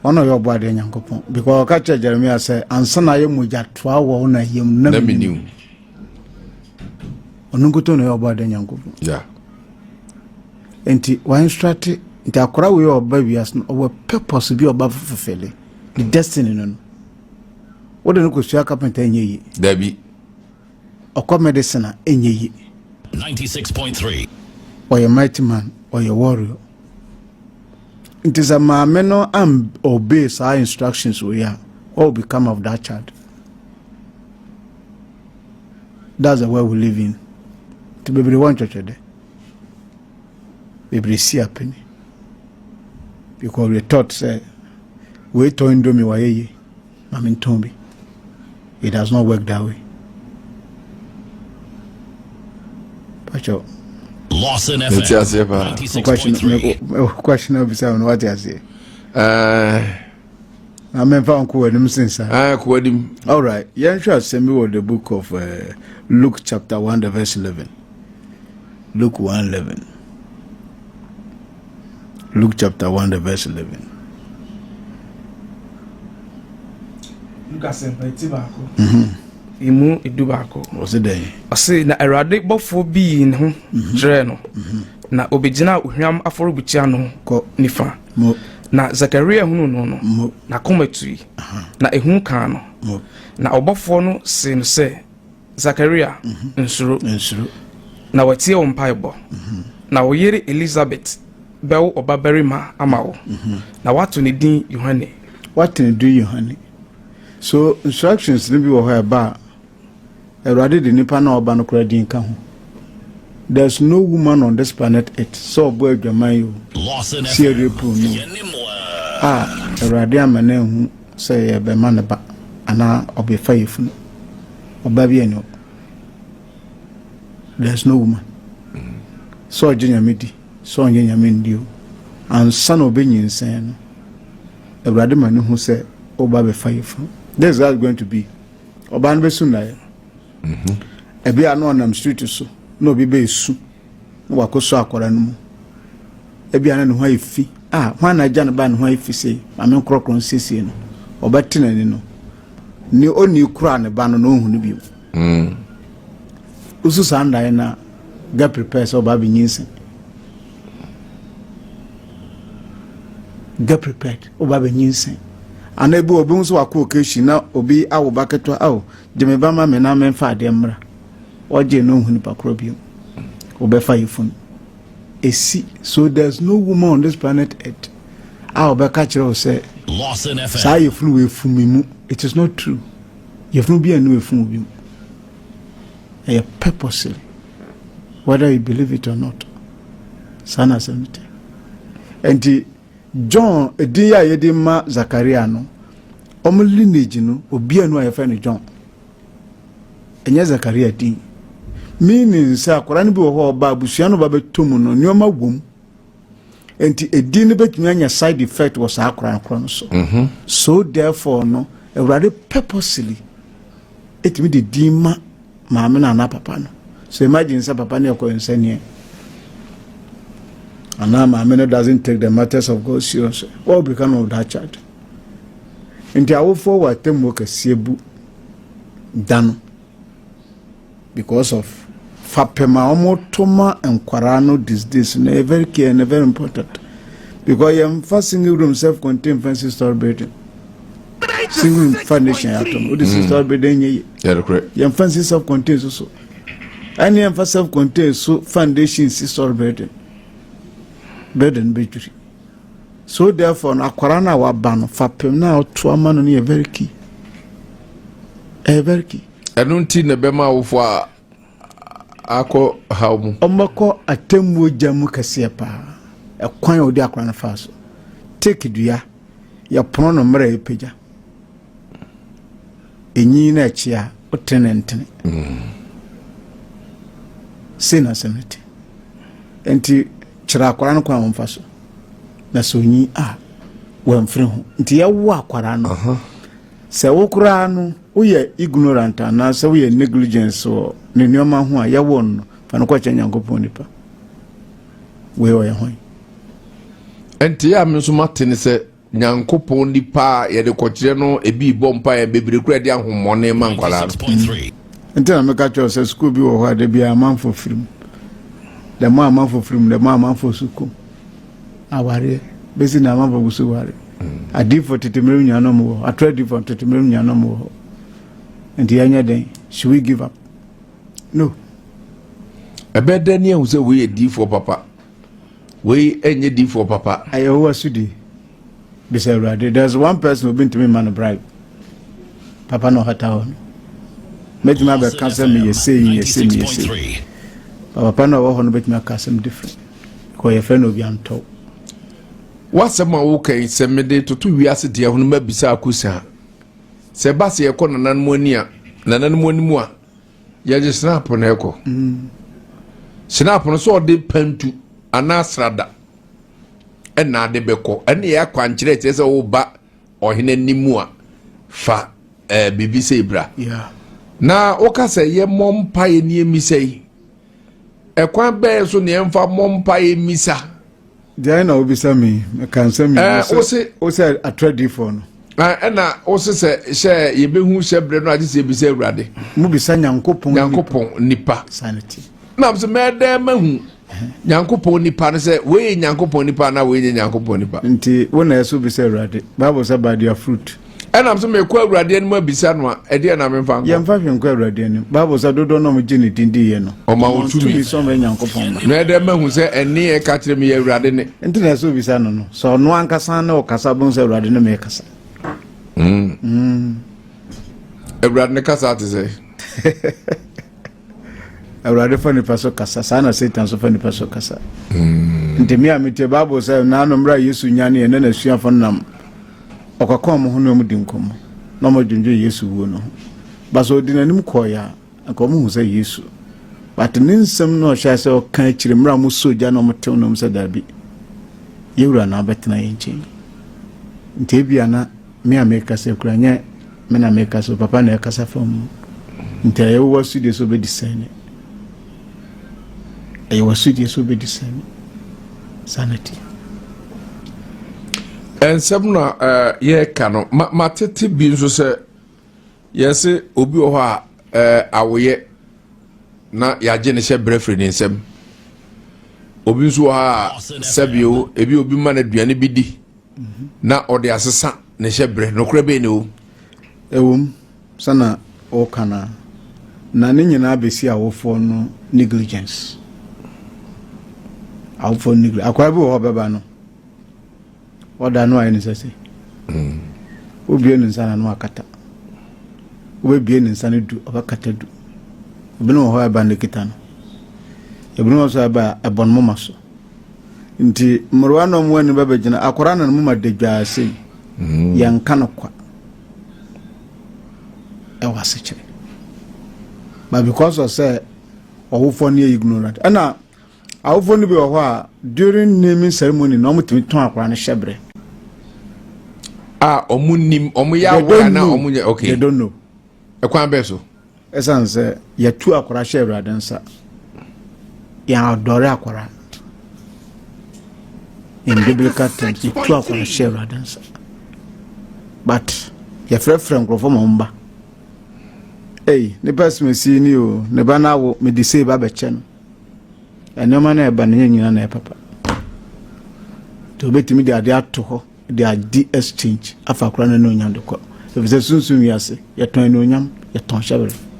Ɔno ɔyɛ ɔbɔ adeɛ Nyankopɔn because ɔka kyerɛ Jeremia sɛ ansa na ayɛ mogya toa wɔ wo na yam na menim. Ɔno nkoto na ɔyɛ ɔbɔ adeɛ Nyankopɔn. Yeah. Nti wa instruct nti akora wei a ɔba wiase no ɔwɔ purpose bi a ɔba fulfill ne destiny no no. Wode no kɔsua carpenter ɛnyɛ yie. Dabi. Ɔkɔ medicine a ɛnyɛ yie. 96.3. Ɔyɛ mighty man, ɔyɛ warrior. Nti sɛ maame no am obey saa instructions wei a, what will become of that child? That's the world we live in. Nti bebree wɔ ntwɛtwɛ dɛ. Bebree si apini. Because we thought sɛ wei tɔ indomie wayɛ yie, maame ntɔn bi. It does not work that way. Pacho. Lawson Mete FM aseɛ paa. 96.3. Question a bisa no wate aseɛ. Na memfa nkɔ w'anim sen saa. Kɔ w'anim. All right. Yɛnhwɛ asɛm bi wɔ the book of Luke chapter 1 the verse 11. Luke 1 11. Luke chapter 1 the verse 11. Luka asɛmpa ti baako. Emu 11. Ɔse dɛn? Ɔse na Awurade bɔfoɔ bi yii ne ho kyerɛɛ no, na obɛgyinaa ohwam afɔrebukyia no Kɔ. nifa. Mo. Na Zakaria hunu no no, Mo. n'akoma tui, na ehu kaa no. Mo. Na ɔbɔfoɔ no see no sɛ, Zakaria, nsuro. Nsuro. Na watie wo mpaebɔ. Na wo yere Elizabeth bɛwo ɔbabarima ama wo, na wato ne din Yohane. Wato ne din Yohane. So instructions no bi wɔ hɔ a ɛba a, Awurade de nipa na ɔba no koraa din ka ho. There's no woman on this planet earth sɛ ɔbɔ adwaman yi o, Lawson si FM. ɛrepu no a Awurade ama no ahu sɛ yɛbɛma ne ba anaa ɔbɛfa yɛfunu. Ɔba bi ani hɔ. There's no woman. Sɛ ɔgye Nyame di, sɛ ɔnyɛ Nyame ndi o, ansa na ɔbɛnyinsɛn no, Awurade ma no hu sɛ ɔba bɛfa yɛfunu. This is how it's going to be. Ɔbaa no bɛsu nnaeɛ. Ebi a na ɔnam street so na obi bɛɛsu na wakɔsu akwadaa no mu. Ebi a na ne ho ayɛ fi. Ah, hwan na agya ne ba ne ho ayɛ fi sei? Maame nkorɔkorɔ nsiesie no. Ɔbɛte n'ani no. Ne ɔnni kura ne ba no na ɔnhu no bio. Wosu saa nnaeɛ no a, get prepared sɛ ɔba bɛnyinsɛn. Get prepared. Ɔba bɛnyinsɛn. Anaa ebi wɔ obi ho sɛ wakɔ occasion na obi awo ba ketewa awo gye me ba ma me na memfa adeɛ mmra. Ɔgye no ɔnhu nipa korɔ bio. Ɔbɛfa yɛfunu. Esi so there's no woman on this planet earth a ɔbɛka kyerɛ wo sɛ Lawson saa FM. yɛfunu wɔ efu mi mu. It is not true. Yɛfunu bi a ɛnu efu bi mu. Ɛyɛ purposely whether you believe it or not. Saa na asɛm no te. Nti John edin a yɛde ma Zakaria no, ɔmo lineage no obiara nu a yɛfrɛ no John. Ɛnyɛ Zakaria din. Meaning sɛ akwadaa no bi wɔ hɔ a ɔba abusua no ba bɛtɔ mu no nneɛma wɔ mu. Nti edin no bɛtumi anya side effect wɔ saa akwadaa no korɔ no so. So therefore no, Awurade purposely etumi de din ma maame no anaa papa no. So imagine sɛ papa no yɛ kɔnsɛneɛ anaa maame no doesn't take the matters of God seriously. What will become of that child? Nti awofoɔ wɔ atemmuo kɛseɛ bu da no because of fapem a wɔto ma nkwaraa no these days no ɛyɛ very key and very important because yɛmfa single room self contained fancy story building single room foundation yɛato no wode six story building nyɛ yie yɛmfa nsi self contained so so ɛne yɛmfa self contained so foundation si story building building bɛdwiri So therefore no akwara no a waba no fapem no a ɔto ama no no yɛ very key. Ɛyɛ very key. Ɛno nti na ɛbɛma awofo a akɔ haw mu. Ɔmmɛkɔ atemmuo gya mu kɛseɛ paa. Ɛkwan a ɔde akwara no faa so. Take dua, yɛpono no mmerɛ ɛpagya. Enyin na ɛkye a, wotene ne ntene. Sei na asɛm no te. Nti kyerɛ akwara no kwan a wɔmfa so. Na sɛ onyin a, wamfiri ho. Nti yɛwo akwara no. Sɛ wo koraa no woyɛ ignorant anaasɛ woyɛ negligence wɔ ne nneɛma ho a yɛwo no no, fa no kɔkyɛ Nyankopɔn nipa. Wei ɔyɛ hwan? Nti a me nso mate ne sɛ Nyankopɔn nipa a yɛde kɔkyerɛ no ebi bɔ mpaeɛ bebree kura de ahommɔne ma nkwadaa no. Nti na meka kyerɛ sɛ sukuu bi wɔ hɔ a da biara amanfo firi mu. The more amanfo firi mu, the more amanfo so kɔ mu. Awareɛ bɛsi na amanfo gu so ware. Adiifo tete mmerɛ mu nyinaa na ɔmo wɔ hɔ. Atoro adiifo tete mmerɛ mu nyinaa na ɔmo wɔ hɔ. Nti yɛnyɛ dɛn? Should we give up? No. Ɛbɛyɛ dɛn ne ahu sɛ wei yɛ diifoɔ papa? Wei ɛnyɛ diifoɔ papa. Ɛyɛ wo asodi. Bisa Awurade. There's one person obi ntumi mma no bribe. Papa na ɔhata hɔ no. Mɛtumi abɛka sɛ meyɛ sei, meyɛ sei, meyɛ sei. Papa na ɔwɔ hɔ no bɛtumi aka asɛm different. Because yɛfrɛ no obi antɔw. W'asɛm a woka yi, sɛ mede toto wiase deɛ ho no mabisa akosi a, sɛ ɛba sɛ yɛkɔ nananom ani a, nananom anim a, yɛde snap na ɛkɔ. Snap no sɛ ɔde pantu anaa srada ɛna ade bɛkɔ. Ɛne yɛ akwankyerɛ kyerɛ sɛ woba ɔhene anim a fa ɛɛ biribi sɛ ebra. Na woka sɛ yɛmmɔ mpaeɛ ne yɛmmisa yi, ɛkwan bɛyɛ so ne yɛmfa mmɔ mpaeɛ mmisa? Deɛ na wobisa mi, meka nsɛm mi. Ɛɛ wose wose atradifoɔ no. Ɛna wose sɛ hyɛ yɛbɛhu hyɛ berɛ no agye sɛ yɛbisa Awurade. Mobisa Nyankopɔn Nyankopɔn nipa. Sanity. Na sɛ mɛdɛn mahu Nyankopɔn nipa no sɛ wei yɛ Nyankopɔn nipa anaa wei nyɛ Nyankopɔn nipa. Nti wo na ɛsɛ wobisa Awurade. Bible sɛ by their fruit. Ɛnam sɛ mekɔ Awurade anim abisa no a, ɛdeɛ na memfa nkɔ? Yɛmfa hwee nkɔ Awurade anim. Bible sɛ dodoɔ no a wɔgye ne din diiɛ no, ɔma wɔn tumi sɛ wɔbɛyɛ Nyankopɔn mma. Na ɛdɛ mahu sɛ ɛnne a ɛka kyerɛ me yɛ Awurade nne. Nti na ɛsɛ obisa no no. Sɛ ɔno ankasa ne ɔkasa, wobɛhu sɛ Awurade ne mekasa. Awurade ne kasa te sɛ? Awurade fa nipa so kasa, saa na Satan nso fa nipa so kasa. Nti me a metie Bible sɛ naano mmerɛ a Yesu nyaneɛ na n'asuafo no nam ɔkɔka wɔn ho ne wɔn di nkɔmmɔ na wɔn dwendwen Yesu wuo no ho. Ba sɛ ɔdi n'anim kɔɔeɛ a, anka wɔn hu sɛ Yesu. But ne nsɛm no ɔhyɛ sɛ ɔka akyire mmerɛ a wɔn sɔ gya na wɔn tew no sɛ daabi, yɛwura na abɛtena yɛn nkyɛn. Nti ebia na Me a mekasa yi koraa, nyɛ me na mekasa o, papa na ɛkasa fa mu. Nti ɛyɛ wo w'asodie sɛ wobɛdi sɛn ne. Ɛyɛ w'asodie sɛ wobɛdi sɛn ne. Saa na ti. Nsɛm na eh, yɛreka no, matete bi nso sɛ yɛse obi wɔ hɔ a eh, awoyɛ na yɛagye ne hyɛ berɛ firi ne nsam. Obi nso wɔ hɔ a sɛbio ebi obi ma no aduane bi di na ɔde asesa ne hyɛberɛ. Nokorɛ bɛn na ɛwom? Ɛwom, sɛ na woka no a, na ne nyinaa bɛsi awofoɔ no negligence. Awofoɔ no negligence. Akwadaa bi wɔ hɔ bɛba no, ɔda no ayɛ ne nsa sei. Wobie ne nsa na no akata. Wobɛbie ne nsa no du, ɔbɛkata du. Ebinom wɔ hɔ a ɛba no kita no. Ebinom wɔ so a ɛba a ɛbɔ no moma so. Nti mmerewa na ɔmo ani bɛbɛgyina akwadaa na ne moma da dwaa sei. Mm. Yɛnka no kwa. Ɛwɔ asekyerɛ. But because of sɛ ɔwofoɔ no yɛ ignorant. Ɛna awofoɔ no bi wɔ hɔ a during naming ceremony na ɔmo tumi tɔn akwadaa no hyɛbrɛ. A ɔmo nim ɔmo yɛ aware na ɔmo nyɛ okay. They don't know. Ɛkwan bɛɛ so. Ɛsiane sɛ yɛtu akwadaa hyɛ Awurade nsa. Yɛn adɔre akwara. In biblical terms, yɛtu akwara hyɛ Awurade nsa. But yɛfrɛfrɛ nkurɔfoɔ ma wɔn ba. Ei, nipa simesi ni o, ne ba no awo, mede sei ba bɛkyɛ no. Nneɛma no ɛba no nyɛ nyina na ɛyɛ papa. Nti obetumi de adeɛ ato hɔ de adi exchange afa akora no anuonyam de kɔ. Efisɛ sunsun wiase, yɛtɔn anuonyam, yɛtɔn hyɛbere.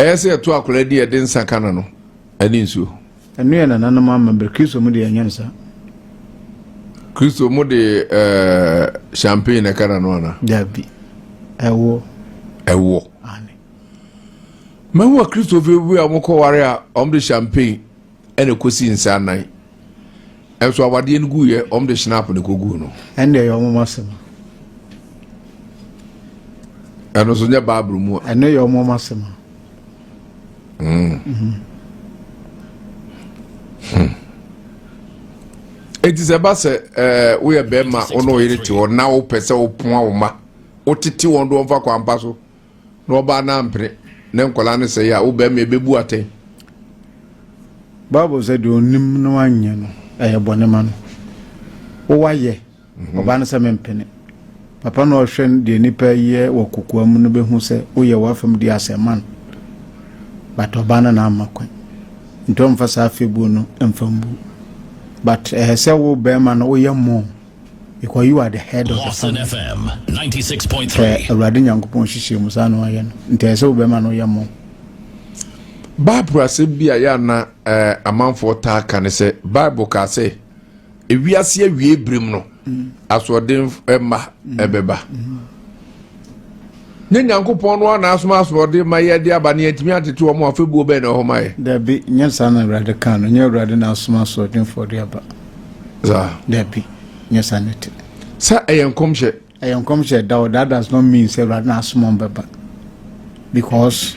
Ɛyɛ sɛ yɛto akwadaa di yɛde nsa ka no no ɛne nsuo. Ɛno yɛ nananom amammerɛ. Kristo mu deɛ ɛnyɛ no saa. Kristo mu de ɛɛ eh, champagne na ɛka n'ano ana? Dabi, ɛwoɔ. Ɛwoɔ. Ane. Mahu akristofo bi a wɔkɔware a wɔde champagne ɛna ɛkɔsi nsa anan. Ɛnso awadeɛ no guiɛ, wɔde schnapp na ɛkɔguu no. Ɛnde ɛyɛ wɔn asɛm. Ɛno nso nyɛ Bible mu a. Ɛno yɛ wɔn asɛm. Hmm. Eti sɛ ɛba sɛ ɛɛ woyɛ bɛrima wo ne wo yere te hɔ na wopɛ sɛ wopoa wo mma wotete wɔn de wɔn fa kwampa so na ɔbaa no ampene ne nkwadaa no sɛe a, wo barima ɛbɛbu atɛn. Bible sɛ deɛ ɔnim no anyɛ no ɛyɛ bɔne ma no. Wowayɛ mhm. ɔbaa no sɛ mempene. Papa na ɔhwɛ deɛ nipa yɛ wɔ kokoa mu no bɛhu sɛ woyɛ w'afam deɛ asɛ ma no. But ɔbaa no na ama kwan. Nti ɔmfa saa afɛbuo no mfa mbu. But ɛyɛ sɛ wo bɛrima no woyɛ more. Because you are the head of the family. FM 96.3. Sɛ Awurade Nyankopɔn hyehyɛ mu saa na wayɛ no. Nti ɛsɛ sɛ wobɛma no yɛ mo. Bible asɛm bi a yɛ ana eh, amanfoɔ taa ka ne sɛ Bible kaa sɛ ewiase awie birim no mm. asoɔden eh, mma mm. ɛbɛba. Mm. Nye Nyankopɔn no ara na asoma asoɔden ma yɛde aba na yɛntumi antete wɔn a afɛbuo bɛn na ɛwɔ hɔ ma yɛ? Dabi, nyɛ saa na Awurade kaa no. Nyɛ Awurade na asoma asoɔdenfoɔ de aba. Saa. Dabi, nyɛ saa na ɛte. Sɛ ɛyɛ nkɔmhyɛ. Ɛyɛ nkɔmhyɛ da o, that does not mean sɛ Awurade na asoma wɔn bɛba. Because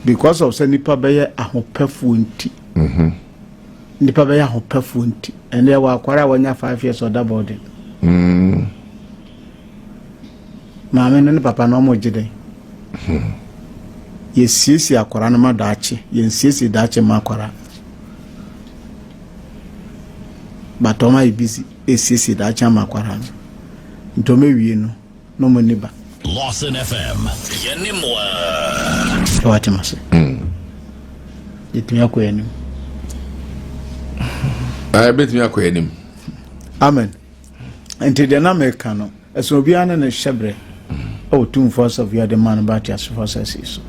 because of sɛ nipa bɛyɛ ahopɛfoɔ nti. Mm -hmm. Nipa bɛyɛ ahopɛfoɔ nti. Ɛnna ɛwɔ akwara a wanya 5 years ɔda boarding. Maame no ne papa no wɔn gye dɛn? Yɛsiesie akwara no ma daakye, yɛnsiesie daakye ma akwara. But wɔn ayɛ busy esiesie daakye ama akwara no. Nti wɔn awie no na wɔn ani ba. Lawson FM, yɛne mo a. Sɛ wate ma se. Yɛtumi akɔ yɛn anim. Ɛbɛtumi akɔ yɛn anim. Amen. Nti deɛ na meka no, ɛsono obiara ne ne hyɛberɛ wɔ Tumfoɔ Asafo yi a ɔde maa no ba ateasefoɔ asase yi so.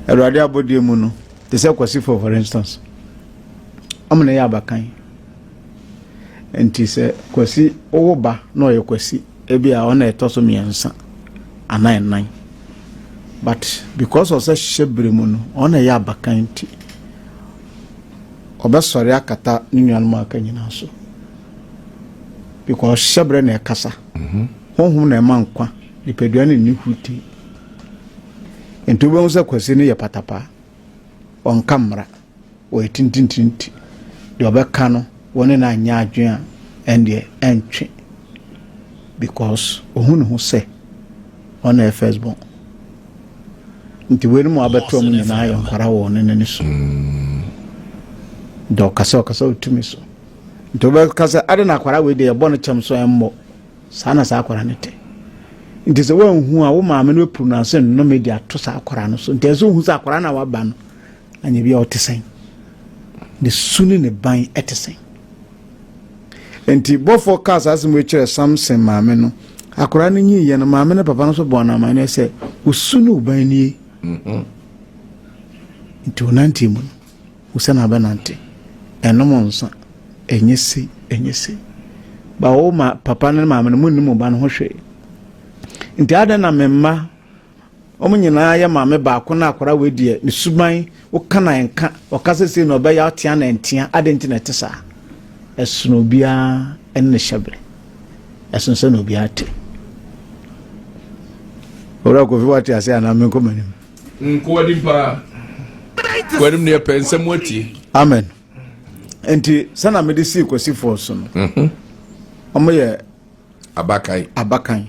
Awurade abɔdeɛ mu no, te sɛ Kwasifo for instance, ɔmo na ɛyɛ abakan. Nti sɛ Kwasi wowo ba na ɔyɛ Kwasi, ebi a ɔna ɛtɔ so mmiɛnsa anaa ɛnan. But because of sɛ hyɛberɛ mu no, ɔna ɛyɛ abakan nti, ɔbɛsɔre akata ne nuanom a aka nyinaa so. Because hyɛbrɛ na ɛkasa. Mhm. Honhom na ɛma nkwa, nipadua no nni hurute. Nti wobɛhu sɛ Kwasi no yɛ patapaa. Ɔnka mmara. Ɔyɛ tintintinti. Deɛ ɔbɛka no, wɔne no anyɛ adwene a, ɛndeɛ ɛntwe. Because ɔhu ne ho sɛ ɔna ɛyɛ first born. Nti weinom a wabɛto ɔmo nyinaa yɛ nkwara wɔ ɔno n'ani so. Nti ɔkasa ɔkasa ɔtumi so. Nti wobɛka sɛ ade na akwara wei deɛ yɛbɔ no kyɛm so ɛmmɔ. Saa na saa akwara no te. Nti sɛ woanhu a wo maame no bɛpuru no ase nnome de ato saa akwara no so. Nti ɛsɛ wohu sɛ akwara no a waba no anyɛ bi a ɔte sɛn. Ne su ne ne ban te sɛn. Enti bɔfoɔ kaa saa asɛm wei kyerɛɛ Samson maame no. Akwadaa no nyiiɛ no, maame ne papa no nso bɔɔ no amanneɛ sɛ, Wo su ne wo ban nie. Mhm. Nti wo nanteɛ mu no, wo sɛ na abɛnante. Ɛnom nsa, ɛnyɛ sei, ɛnyɛ sei. Ba wo ma papa ne maame no, monnim mo ba no ho hwee. Nti adɛn na me mma Wɔn nyinaa yɛ maame baako na akwadaa wei deɛ ne suban woka na ɛnka ɔka sɛ sei na ɔbɛyɛ ɔtea na ɛntea adɛn nti na ɛte saa ɛsono obiara ɛne ne hyɛbrɛ ɛsono sɛ na obiara te owura kofi wate ase anaa menkɔ m'anim nkɔ w'anim paa kɔ anim ne yɛpɛ nsɛm atie amen nti sɛna mede sii kwasifoɔ so no wɔn mhm. yɛ Abakan. Abakan.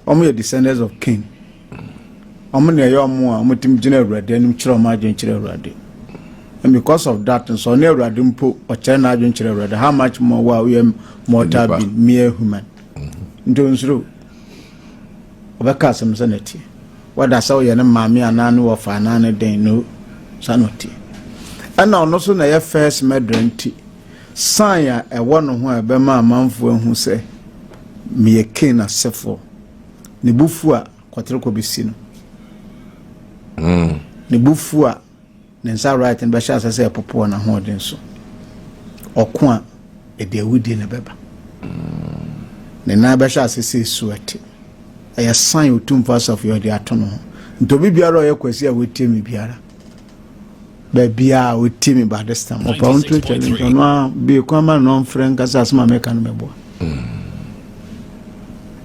Wɔn yɛ descendants of Cain. Wɔn na ɛyɛ wɔn a wɔtumi gyina Awurade anim kyerɛ wɔn adwene kyerɛ Awurade. And because of that nso ɔne Awurade mpo ɔkyerɛ n'adwene kyerɛ Awurade how much more wo a woyɛ mortal being mere human. Mm-hmm. Nti onsuro. Ɔbɛka asɛm sɛ n'ɛteɛ. Whether sɛ woyɛ ne maame anaa ne wɔfa anaa ne den no saa na ɔteɛ. Ɛna ɔno so na ɛyɛ first murderer nti sign a ɛwɔ ne ho a ɛbɛma amanfoɔ ahu sɛ meyɛ Cain asefoɔ. Ne bo fu a kɔterekɔ bɛsi no. Mm. Ne bo fu a ne nsa right no bɛhyɛ asɛ sɛ ɛpopo wɔ n'ahoɔden so. Ɔko a ɛde awudie na ɛbɛba. Ne nan bɛhyɛ ase sɛ esu ɛte. Ɛyɛ sign Otumfoɔ Asafo yɛ ɔde ato no ho. Nti obi biara ɔyɛ Kwasi a wɔtie me biara, baabiara a ɔtie me by this time, ɔpa wo nto challenge ɔno a bie kwan ma no ɔmfrɛ nkasa asɛm a meka no mɛboa.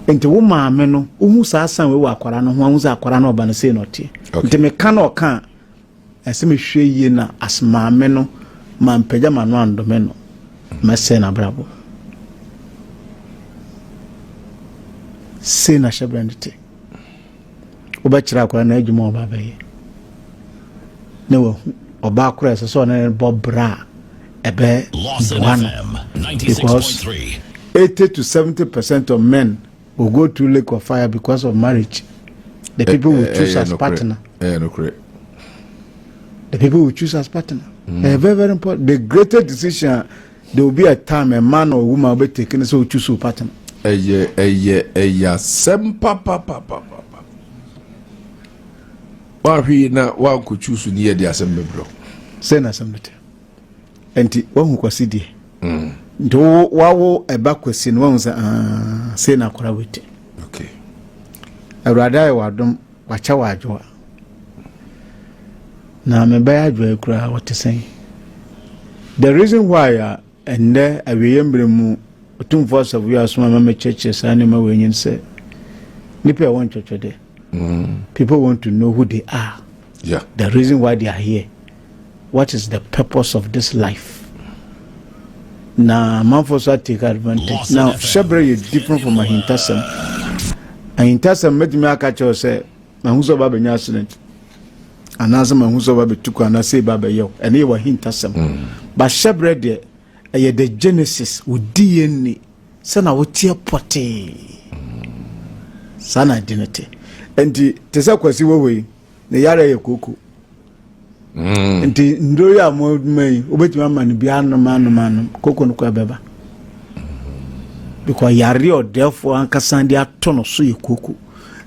Nti wo maame no, wohu saa sign wei wɔ akwara no ho, ahu sɛ akwara no ɔba no sei na ɔteɛ. Nti meka na ɔka a, Ɛsɛ mehwɛ yie na as maame no mampagya m'ano andome no, mɛsɛe n'abrabɔ. Sei na hyɛbrɛ no te. Wobɛkyerɛ akwadaa no adwuma a ɔba bɛyɛ na wahu ɔbaa koraa ɛsɛ sɛ ɔne no bɔ bra a ɛbɛboa no because 80 to 70% of men will go through lake of fire because of marriage. The eh, people will eh, choose eh, as partner. The people will choose as partner. Mm. Very, very important. The greatest decision, there will be a time a man or woman will be taking so choose a partner. Ɛyɛ ɛyɛ ɛyɛ asɛm papapapapa. Wahwɛ yi na wankɔ choose ni yɛ de asɛm bɛbrɛ. Sɛ na asɛm no te. Nti wahu kwasi deɛ. Mm. Nti wo wawo ɛba kwasi no wahu sɛ ah, sei na akora wei te. Okay. Awurade ayɛ w'adom wakyɛ w'adwoa. Na mebɛyɛ adwoa yi koraa wɔte sɛn. The reason why a ɛnnɛ awieeɛ mmerɛ mu Otumfoɔ Asafo yi asoma ma mɛkyerɛkyerɛ saa nneɛma wei nyɛ sɛ nipa ɛwɔ ntwɛtwɛdɛ. Mm. People want to know who they are. Yeah. The reason why they are here. What is the purpose of this life? Na amanfoɔ so take advantage. Now, hyɛbrɛ yɛ different from ahintasɛm. Ahintasɛm mɛtumi aka kyerɛ sɛ mahu sɛ ɔba bɛnya accident anaasɛ mahu sɛ ɔba bɛtu kwan anaasɛ ɛba bɛyɛ wo ɛno yɛ w'ahintasɛm. Mm. Ba hyɛbrɛ deɛ ɛyɛ the genesis wo DNA sɛ na woteɛ pɔtee saa na ade no te nti te sɛ kwasi wɔ hɔ yi ne yare yɛ kooko mm. nti nduro yi a mo ma yi wobɛtumi ama no bi anom anom anom kooko no kɔ ɛbɛba because yare ɔdɛɛfoɔ ankasa de ato no so yɛ kooko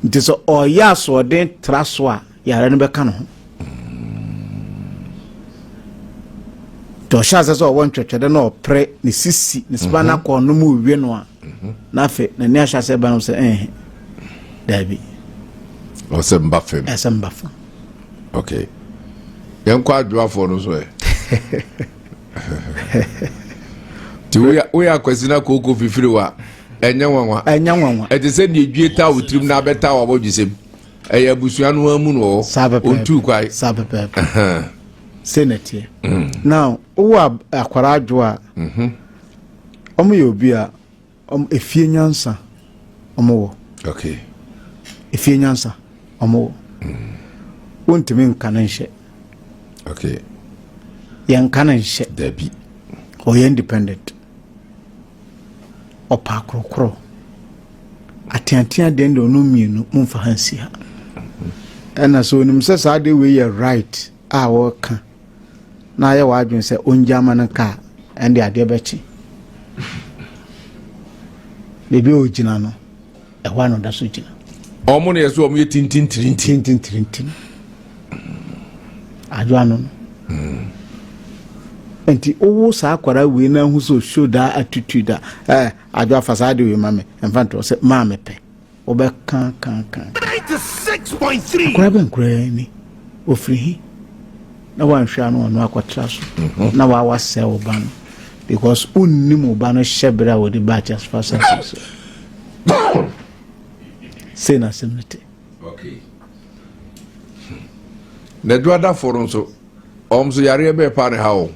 nti sɛ ɔyɛ asoɔden tra so a yare no bɛka no ho nti ɔhyɛ asɛ sɛ ɔwɔ ntwɛtwɛdɛ na ɔpere ne sisi ne spinal mhm. cord no mu wie no a mhm. na afei n'ani ahyɛ asɛ ba no sɛ ɛnhe daabi ɔsɛ mba fam ɛsɛ mba fam okay yɛnkɔ adwoafoɔ no so ɛ nti woyɛ akwasi na kooko fifiri wa ɛnyɛ nwanwa ɛnyɛ nwanwa ɛte sɛ deɛ dwie taa wo tirim na abɛtaa wabɔdwesɛm ɛyɛ abusua no ara mu na ɔwɔ ɔntuu kwae saa pɛpɛɛpɛ sei na ɛteɛ mm. now wowɔ akwara adwo a mhm. ɔmo yɛ obi a ɔmo efie nyansa ɔmo wɔ okay efie nyansa ɔmo wɔ mm. wontumi nka no nhyɛ okay yɛnka no nhyɛ dabi ɔyɛ independent Ɔpɛ akorɔkorɔ. Ateatea deɛ deɛ ɔno mmienu momfa ha nsi ha. Ɛna sɛ onim sɛ saa adeɛ wei yɛ right a wɔreka na ayɛ w'adwene sɛ ɔngya ama no nka a, ɛnde adeɛ bɛkye. Baabi a ɔgyina no, ɛhɔ a na ɔda so gyina. Wɔn na yɛ so wɔn yɛ tintintirintin. Tintintirintin. Adwo ano no. Mm. Nti wowo saa akwara wei na ahu sɛ show that attitude a eh, adwo afa saa de wei ma me mfa nto sɛ maa me pɛ wobɛka ka ka. Akwara bɛn koraa ni ofiri he na wanhwɛ ano ɔno akɔtra so mhm. na wawasɛe wo ba no because wonnim wo ba no hyɛ berɛ a wɔde ba akyɛsefa asase so. Sei na asɛm no te. Okay. Na adwuadafo no nso, wɔn nso yareɛ bɛɛ paa ne ha wɔn.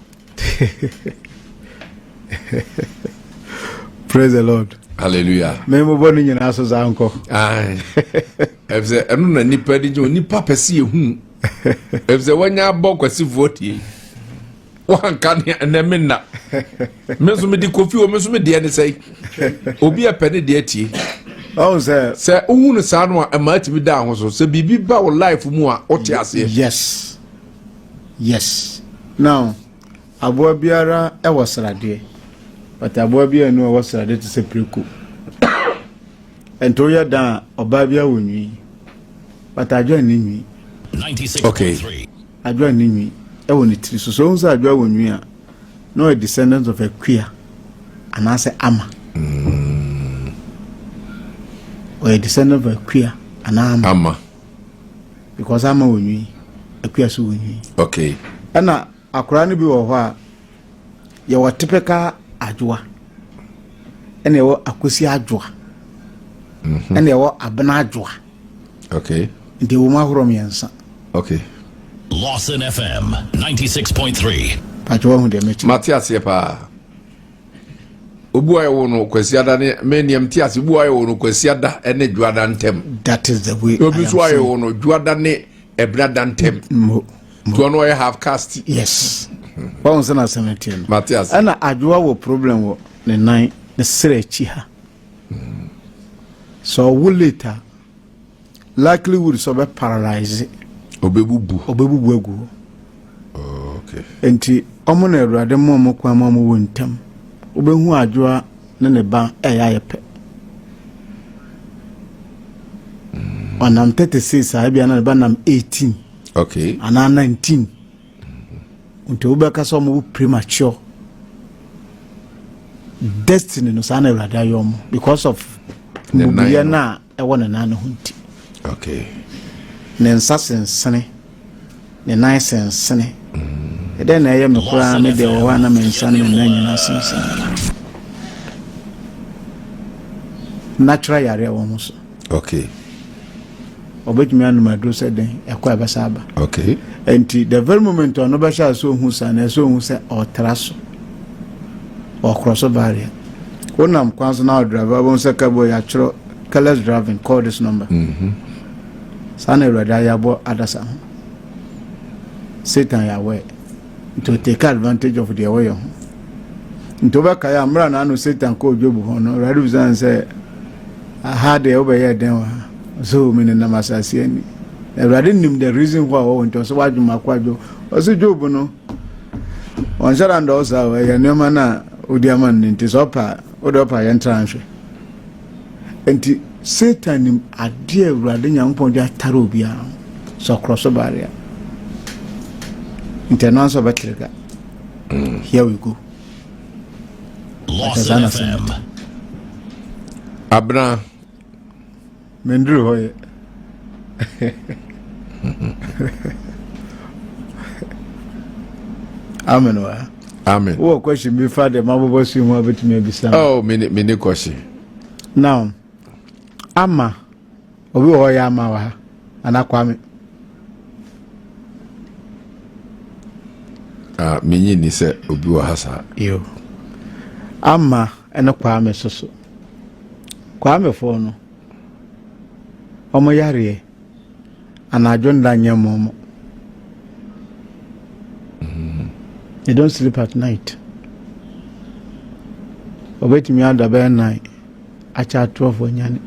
Praise the Lord. Hallelujah. Memmobɔ no nyinaa so saa nkɔ. Ɛfisɛ ɛno na nipa de gye nipa pɛ sɛ yɛhu. Ɛfisɛ wɔnya abɔ kwasifoɔ tie. Wanka ne ɛnɛ me nna. Me nso mede kofi o, me nso me deɛ ne sɛe. Obi a pɛ ne deɛ tie. Ɔhu sɛ. Sɛ wohu no saa no a, ɛma atumi da ho so. Sɛ biribi ba wo life mu a, wote aseɛ. Yes. Yes. Now, aboa biara wɔ sradeɛ. But aboa biara nni hɔ a ɔwɔ sradeɛ te sɛ preko. Nti woyɛ dan a, ɔbaa biara wɔ nwi. But adwoa nni nwi. Okay. Adwoa nni nwi wɔ ne tiri so. So wohu sɛ adwoa wɔ nwi a, na ɔyɛ descendant of Akua anaasɛ Ama. Ɔyɛ descendant of Akua anaa Ama. Ama. Because Ama wɔ nwi, Akua so wɔ nwi. Okay. Ɛna akwaraa no bi wɔ hɔ a, yɛwɔ typical adwoa, ɛna yɛwɔ akosi adwoa, ɛna yɛwɔ abena adwoa. Okay. Nti ɛwɔ mu ahorow mmiɛnsa. Okay. Lawson FM 96.3. Pàtó wahu deɛ mɛkyerɛ. Mate aseɛ paa. Obu a yɛwɔ no Kwasiada ne me nneɛm te ase obu a yɛwɔ no Kwasiada ne Dwoada ntɛm. That is the way. Obi nso a yɛwɔ no Dwoada ne Ɛbenada ntɛm. Mo. Nti ɔno ɔyɛ half caste. Yes. Wahu sɛ n'asɛm no teɛ no. Mate ase. Ɛna Adwoa wɔ problem wɔ ne nan ne serɛ akyi ha. Sɛ ɔwo late a, likelihood sɛ ɔbɛ paralyze. Ɔbɛbubu. Ɔbɛbubu agu hɔ. Oh, okay. Nti ɔmo na Awurade ma ɔmo kwan ma ɔmo wo ntɛm. Wobɛhu Adwoa ne ne ba ɛyɛ ayɛ pɛ. Ɔnam 36 a, ebia na ne ba nam 18. Okay. Anaa 19. Nti wobɛka sɛ ɔmo wo premature. Destiny no saa na Awurade ayɛ ɔmo because of mmubuyɛ no a ɛwɔ ne nan no ho nti. Okay. Ne nsa sensene, ne nan sensene. Mm. Ɛdɛn na ɛyɛ me koraa me deɛ wɔ hɔ a na me nsa ne me nan nyinaa sensene. Natural yareɛ wɔ ho so. Okay. Ɔbɛtumi anom aduro sɛ dɛn ɛkɔ a ɛbɛsa aba. Okay. Nti the very moment ɔno bɛhyɛ ase ohu saa na ɛsɛ ohu sɛ ɔtra so. Ɔkorɔ so barrier. Wonam kwan so na ɔdrive wobɛhu sɛ ka bi wɔ yɛatwerɛ careless driving call this number. Mm -hmm. Saa na Awurade ayɛ abɔ adasa ho. Satan yɛ aware. Nti o take advantage of deɛ wɔyɛ ho. Nti wobɛkae a mmerɛ na ano Satan kɔɔ Job hɔ no, Awurade bisa no sɛ, aha deɛ wobɛyɛ dɛn wɔ ha? Ɔsɛ o menenam asase ani. Na Awurade nim the reason why wɔwɔ nti ɔsɛ wadwo mako adwo. Ɔsɛ Job no, ɔnhyɛ da ndɔɔ saa o, ɛyɛ nneɛma no a wodi ama no nti sɛ ɔpɛ a, wode ɔpɛ a yɛntra nhwɛ. Nti Satan nim adeɛ a Awurade Nyankopɔn de atare obiara ho sɛ ɔkorɔ so baare a. Nti ɛno ansa ɔbɛtrega. Here we go. Lawson FM. Abena. Menduru hɔ yɛ. Amen wa. Amen. Wowɔ question bi fa deɛ mabobɔ so yi ho a bɛtumi abisa. Oh, mene mene question. Now, ama obi wɔ hɔ yɛ ama wɔ ha anaa Kwame. Ah, menyi ni sɛ obi wɔ ha saa. Yo. Ama ɛne Kwame soso. Kwamefoɔ no, wɔn yareɛ anadwo nda nyɛ mmɔmmɔ. They don't sleep at night. Obetumi ada bɛyɛ 9 akyɛ 12 anyane.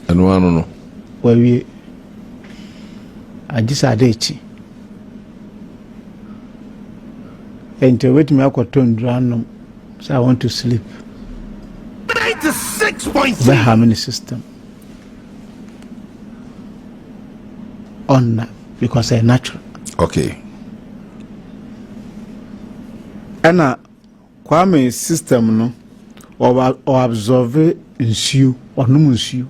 Ɛno ano no. Wawie. Agye sɛ ade akyi. Nti obetumi akɔtɔ nnuru anom sɛ I want to sleep. Ɔbɛha me ne system. Ɔnna because ɛyɛ natural. Okay. Ɛna Kwame system no ɔabsorb nsuo, ɔnom nsuo.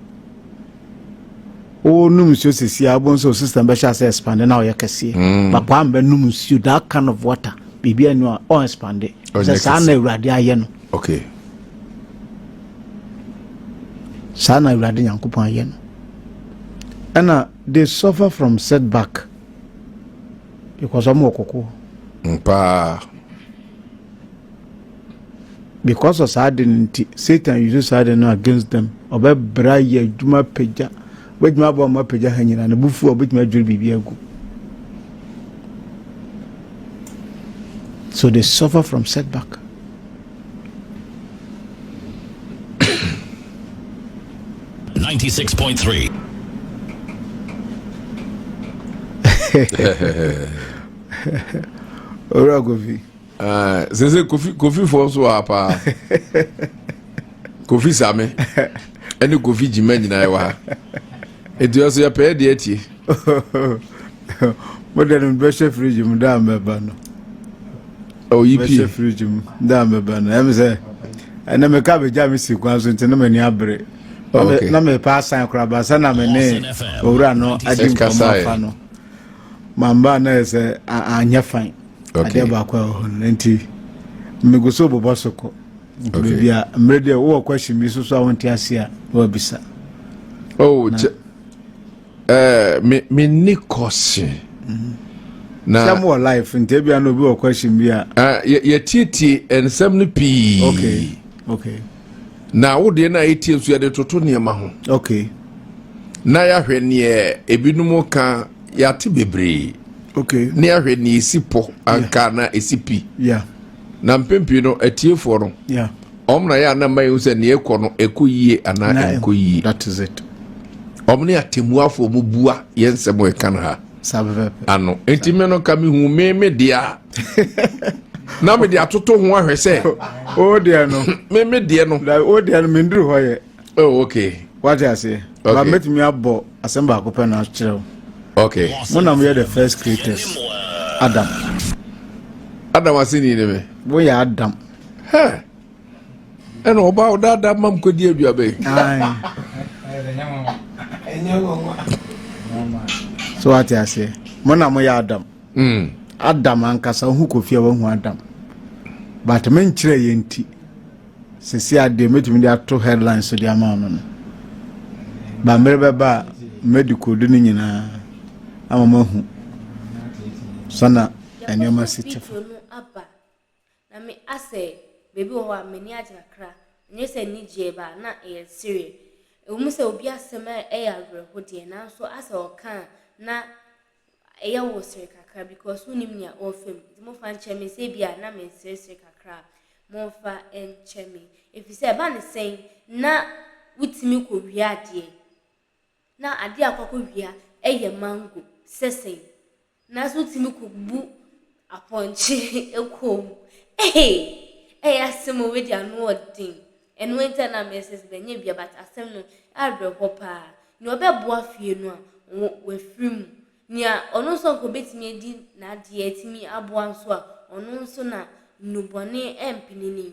Wonom nsuo sisi a wobɛhu sɛ o system bɛhyɛ ase expand na ɔyɛ kɛseɛ. But Kwame bɛnom nsuo that kind of water biribi ani a ɔn expand. Sɛ saa na Awurade ayɛ no. Okay. Saa na Awurade Nyankopɔn ayɛ no. Ɛna they suffer from setback because ɔmo wɔ kɔkɔɔ. Paa. Because of saa de no nti, Satan use saa de no against them. Ɔbɛbra yɛ adwuma pagya. Obɛtumi abɔ ɔmo apagya ha nyinaa. Ne bo fu a obɛtumi adwiri biribi agu. So they suffer from setback. 96.3. Owura Kofi. Ah, sese Kofi Kofi fo nso wɔ ha paa. Kofi Same ɛne Kofi Gyima nyinaa wɔ ha. Eti ɔso yɛpɛ deɛ atie. Mo deɛ no bɛhyɛ fridge mu da mbɛba no. Oyi pie. Bɛhyɛ fridge mu da mbɛba no. Ɛm sɛ ɛnɛ meka bɛgya me si kwan so nti na m'ani abere. Oh, okay. Na mepɛ asan koraa ba sɛ na me ne owura no adi nkɔmmɔ afa no. Mamba na yɛ sɛ anyɛ fan. Okay. Adeɛ baako a ɛwɔ hɔ no nti megu so bobɔ so kɔ. Nti baabi a mmerɛ deɛ wowɔ question bi so so a wonte ase a na wabisa. Oh, kyɛ ɛɛ me me ni question. Mm-hmm. Na sɛ mo wɔ life nti ebia na obi wɔ question bi a. Ah, yɛtietie nsɛm no pii. Okay, okay. Na wo deɛ na yɛtie nso yɛde toto nneɛma ho. Okay. Na yɛahwɛ neɛ ebinom ka yɛate bebree. Okay. Ne yɛahwɛ neɛ esi pɔ anka na esi pi. Yeah. Na mpɛn pii no atiefoɔ no wɔn na yɛ a na mma yɛn sɛ nea ɛkɔ no ɛkɔ yie anaa ɛnkɔ yie. That is it. Wɔn ne atemmuafoɔ mu bua yɛn nsɛm a ɛka no ha ano. Nti me no ka me hu me me deɛ a na me de atoto ho ahwɛ sɛ. O deɛ no. Me me deɛ no. O deɛ no menduru hɔ yɛ. Oh, okay. Wate aseɛ. Okay. Ba mɛtumi abɔ asɛm baako pɛ na akyerɛ wo. Okay. Mo na moyɛ the first creators. Adam. Adam aseni ne me. Woyɛ Adam. Hɛ. Ɛna ɔba ɔdaadaa mam kɔdi aduaba yi. So wate aseɛ. Mo na moyɛ Adam. Mm. Adam ankasa wohu Kofi a wahu Adam. But menkyerɛ yɛ nti. Sisi adeɛ mɛtumi de ato headline so de ama no no. Ba mmerɛ bɛba a mɛdi kodu no nyinaa ama mahu sɛna nneɛma si te fa. Video no aba na me asɛ baabi wɔ hɔ a m'ani agye kakra ɛnyɛ sɛ ani gyeɛ ba na ɛyɛ sereɛ ɛwɔ mu sɛ obi asɛm a ɛyɛ awerɛho deɛ nanso asɛ ɔka a na ɛyɛ wo sere kakra because wonim nea ɔrefa mu nti momfa nkyɛ me sɛ bi a na meseresere kakra a momfa nkyɛ me ɛfiri sɛ ɛba ne sɛn na wotumi kɔwia adeɛ na adeɛ a akɔkɔwia ɛyɛ mango sɛ sɛn nanso wotumi kɔbu apɔnkye kɔn mu ee ɛyɛ asɛm o wei deɛ ano ɔden ɛno nti a na mesɛ sɛ ɛnyɛ bia but asɛm no awerɛhɔ paa nea ɔbɛboa fie no a wafiri mu nea ɔno nso nka obɛtumi adi n'adeɛ atumi aboa nso a ɔno nso na nnubɔne ɛmpene ni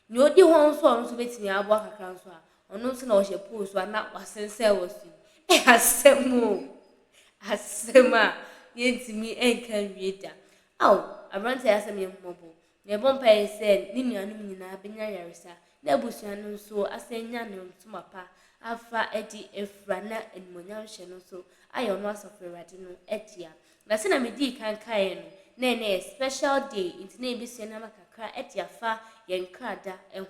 nea ɔdi hɔ nso a ɔno nso bɛtumi aboa kakra nso a ɔno nso na ɔhyɛ pole so a na wasensɛn wɔ so yi ɛyɛ asɛm o asɛm a yɛntumi nka nwie da aw aberanteɛ yi asɛm yɛ mmɔbɔ na ɛbɔ mpaeɛ sɛ ne nuanom nyinaa bɛnya yaresa na abusua no nso asan nya ne ntoma pa afa de afura na animuonyam hyɛ no nso ayɛ ɔno asafo awurade no dea na sɛnea medii kan kaeɛ no na ɛnɛ yɛ special day nti na yɛbɛsua nneɛma kakra de afa yɛn krada ho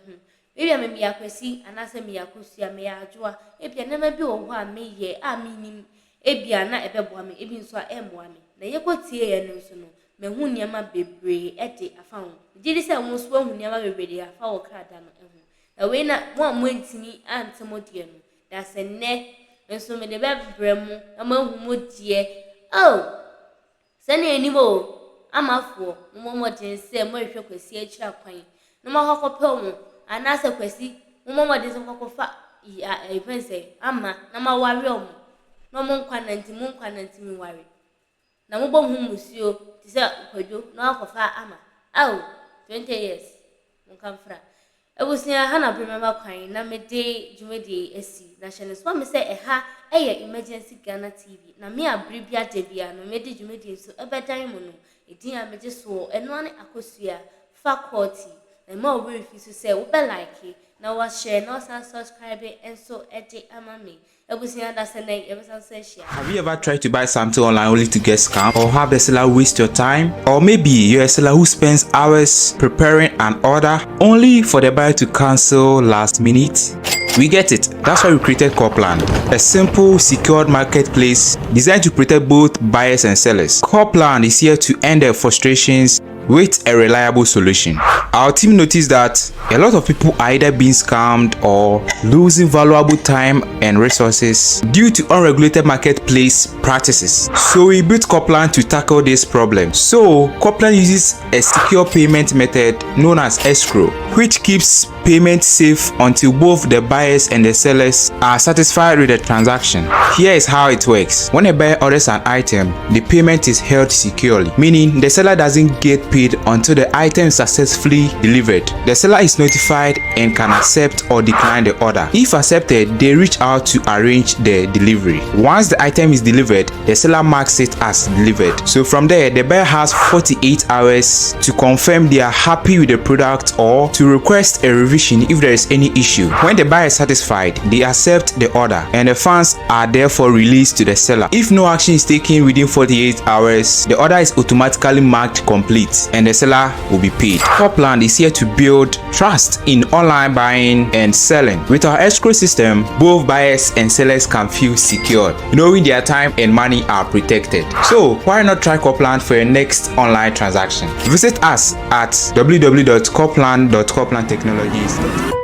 Ebia me meyɛ Akwasi anaasɛ meyɛ Akosua, meyɛ Adwoa. Ebia nneɛma bi wɔ hɔ a meyɛ a mennim. Ebia na ɛbɛboa me, ebi nso a ɛremmoa me. Na yɛkɔtieeɛ no nso no, mahu nneɛma bebree de afa ho. Megye di sɛ wo nso woahu nneɛma bebree de afa wo kra da no ho. Na wei na mo a moantumi ante mo deɛ no, da sɛ nnɛ nso mede bɛbrɛ mo na moahu mo deɛ. Oh! Sɛnea anim o, Amafoɔ, mommɔ mmɔden sɛ morehwɛ Kwasi akyiri akwan na moakɔ akɔpɛ wɔn, anaasɛ Kwasi, mommɔ mmɔden sɛ mokɔ akɔfa yi a yɛfrɛ no sɛ Ama na moaware wɔn, na wɔn nkwa nna nti mo nkwa nna ntumi nware, na mobɔ mo ho mmusuo te sɛ Kwadwo na wakɔfa Ama. Ao, 20 years, monka mfra. Abusua, ha na bere mɛma kwan na mede dwumadie yi asi. Na hyɛ no nso ma me sɛ ɛha yɛ Emergency Ghana TV, na me a bere biara da biara no mede dwumadie nso bɛdan mo no, edin a megye soɔ, ɛno ara ne Akosua Faculty. Na mma wo werɛ mfi so sɛ wobɛ like, na wa share, na wasan subscribe nso de ama me. Abusua, da sɛ nnɛ yɛbɛsan nso ahyia. Have you ever tried to buy something online only to get scammed or have the seller waste your time? Or maybe you're a seller who spends hours preparing an order only for the buyer to cancel last minute? We get it. That's why we created Corplan, a simple, secured marketplace designed to protect both buyers and sellers. Corplan is here to end the frustrations. with a reliable solution. Our team noticed that a lot of people are either being scammed or losing valuable time and resources due to unregulated marketplace practices. So we built Copland to tackle this problem. So Copland uses a secure payment method known as escrow, which keeps payment safe until both the buyers and the sellers are satisfied with the transaction. Here is how it works. When a buyer orders an item, the payment is held securely, meaning the seller doesn't get paid until the item is successfully delivered. The seller is notified and can accept or decline the order. If accepted, they reach out to arrange the delivery. Once the item is delivered, the seller marks it as delivered. So from there, the buyer has 48 hours to confirm they are happy with the product or to request a revision if there is any issue. When the buyer is satisfied, they accept the order and the funds are therefore released to the seller. If no action is taken within 48 hours, the order is automatically marked complete and the seller will be paid. Copland is here to build trust in online buying and selling. With our escrow system, both buyers and sellers can feel secured, knowing their time and money are protected. So why not try Copland for your next online transaction? Visit us at www.copland.coplandtechnologies.com.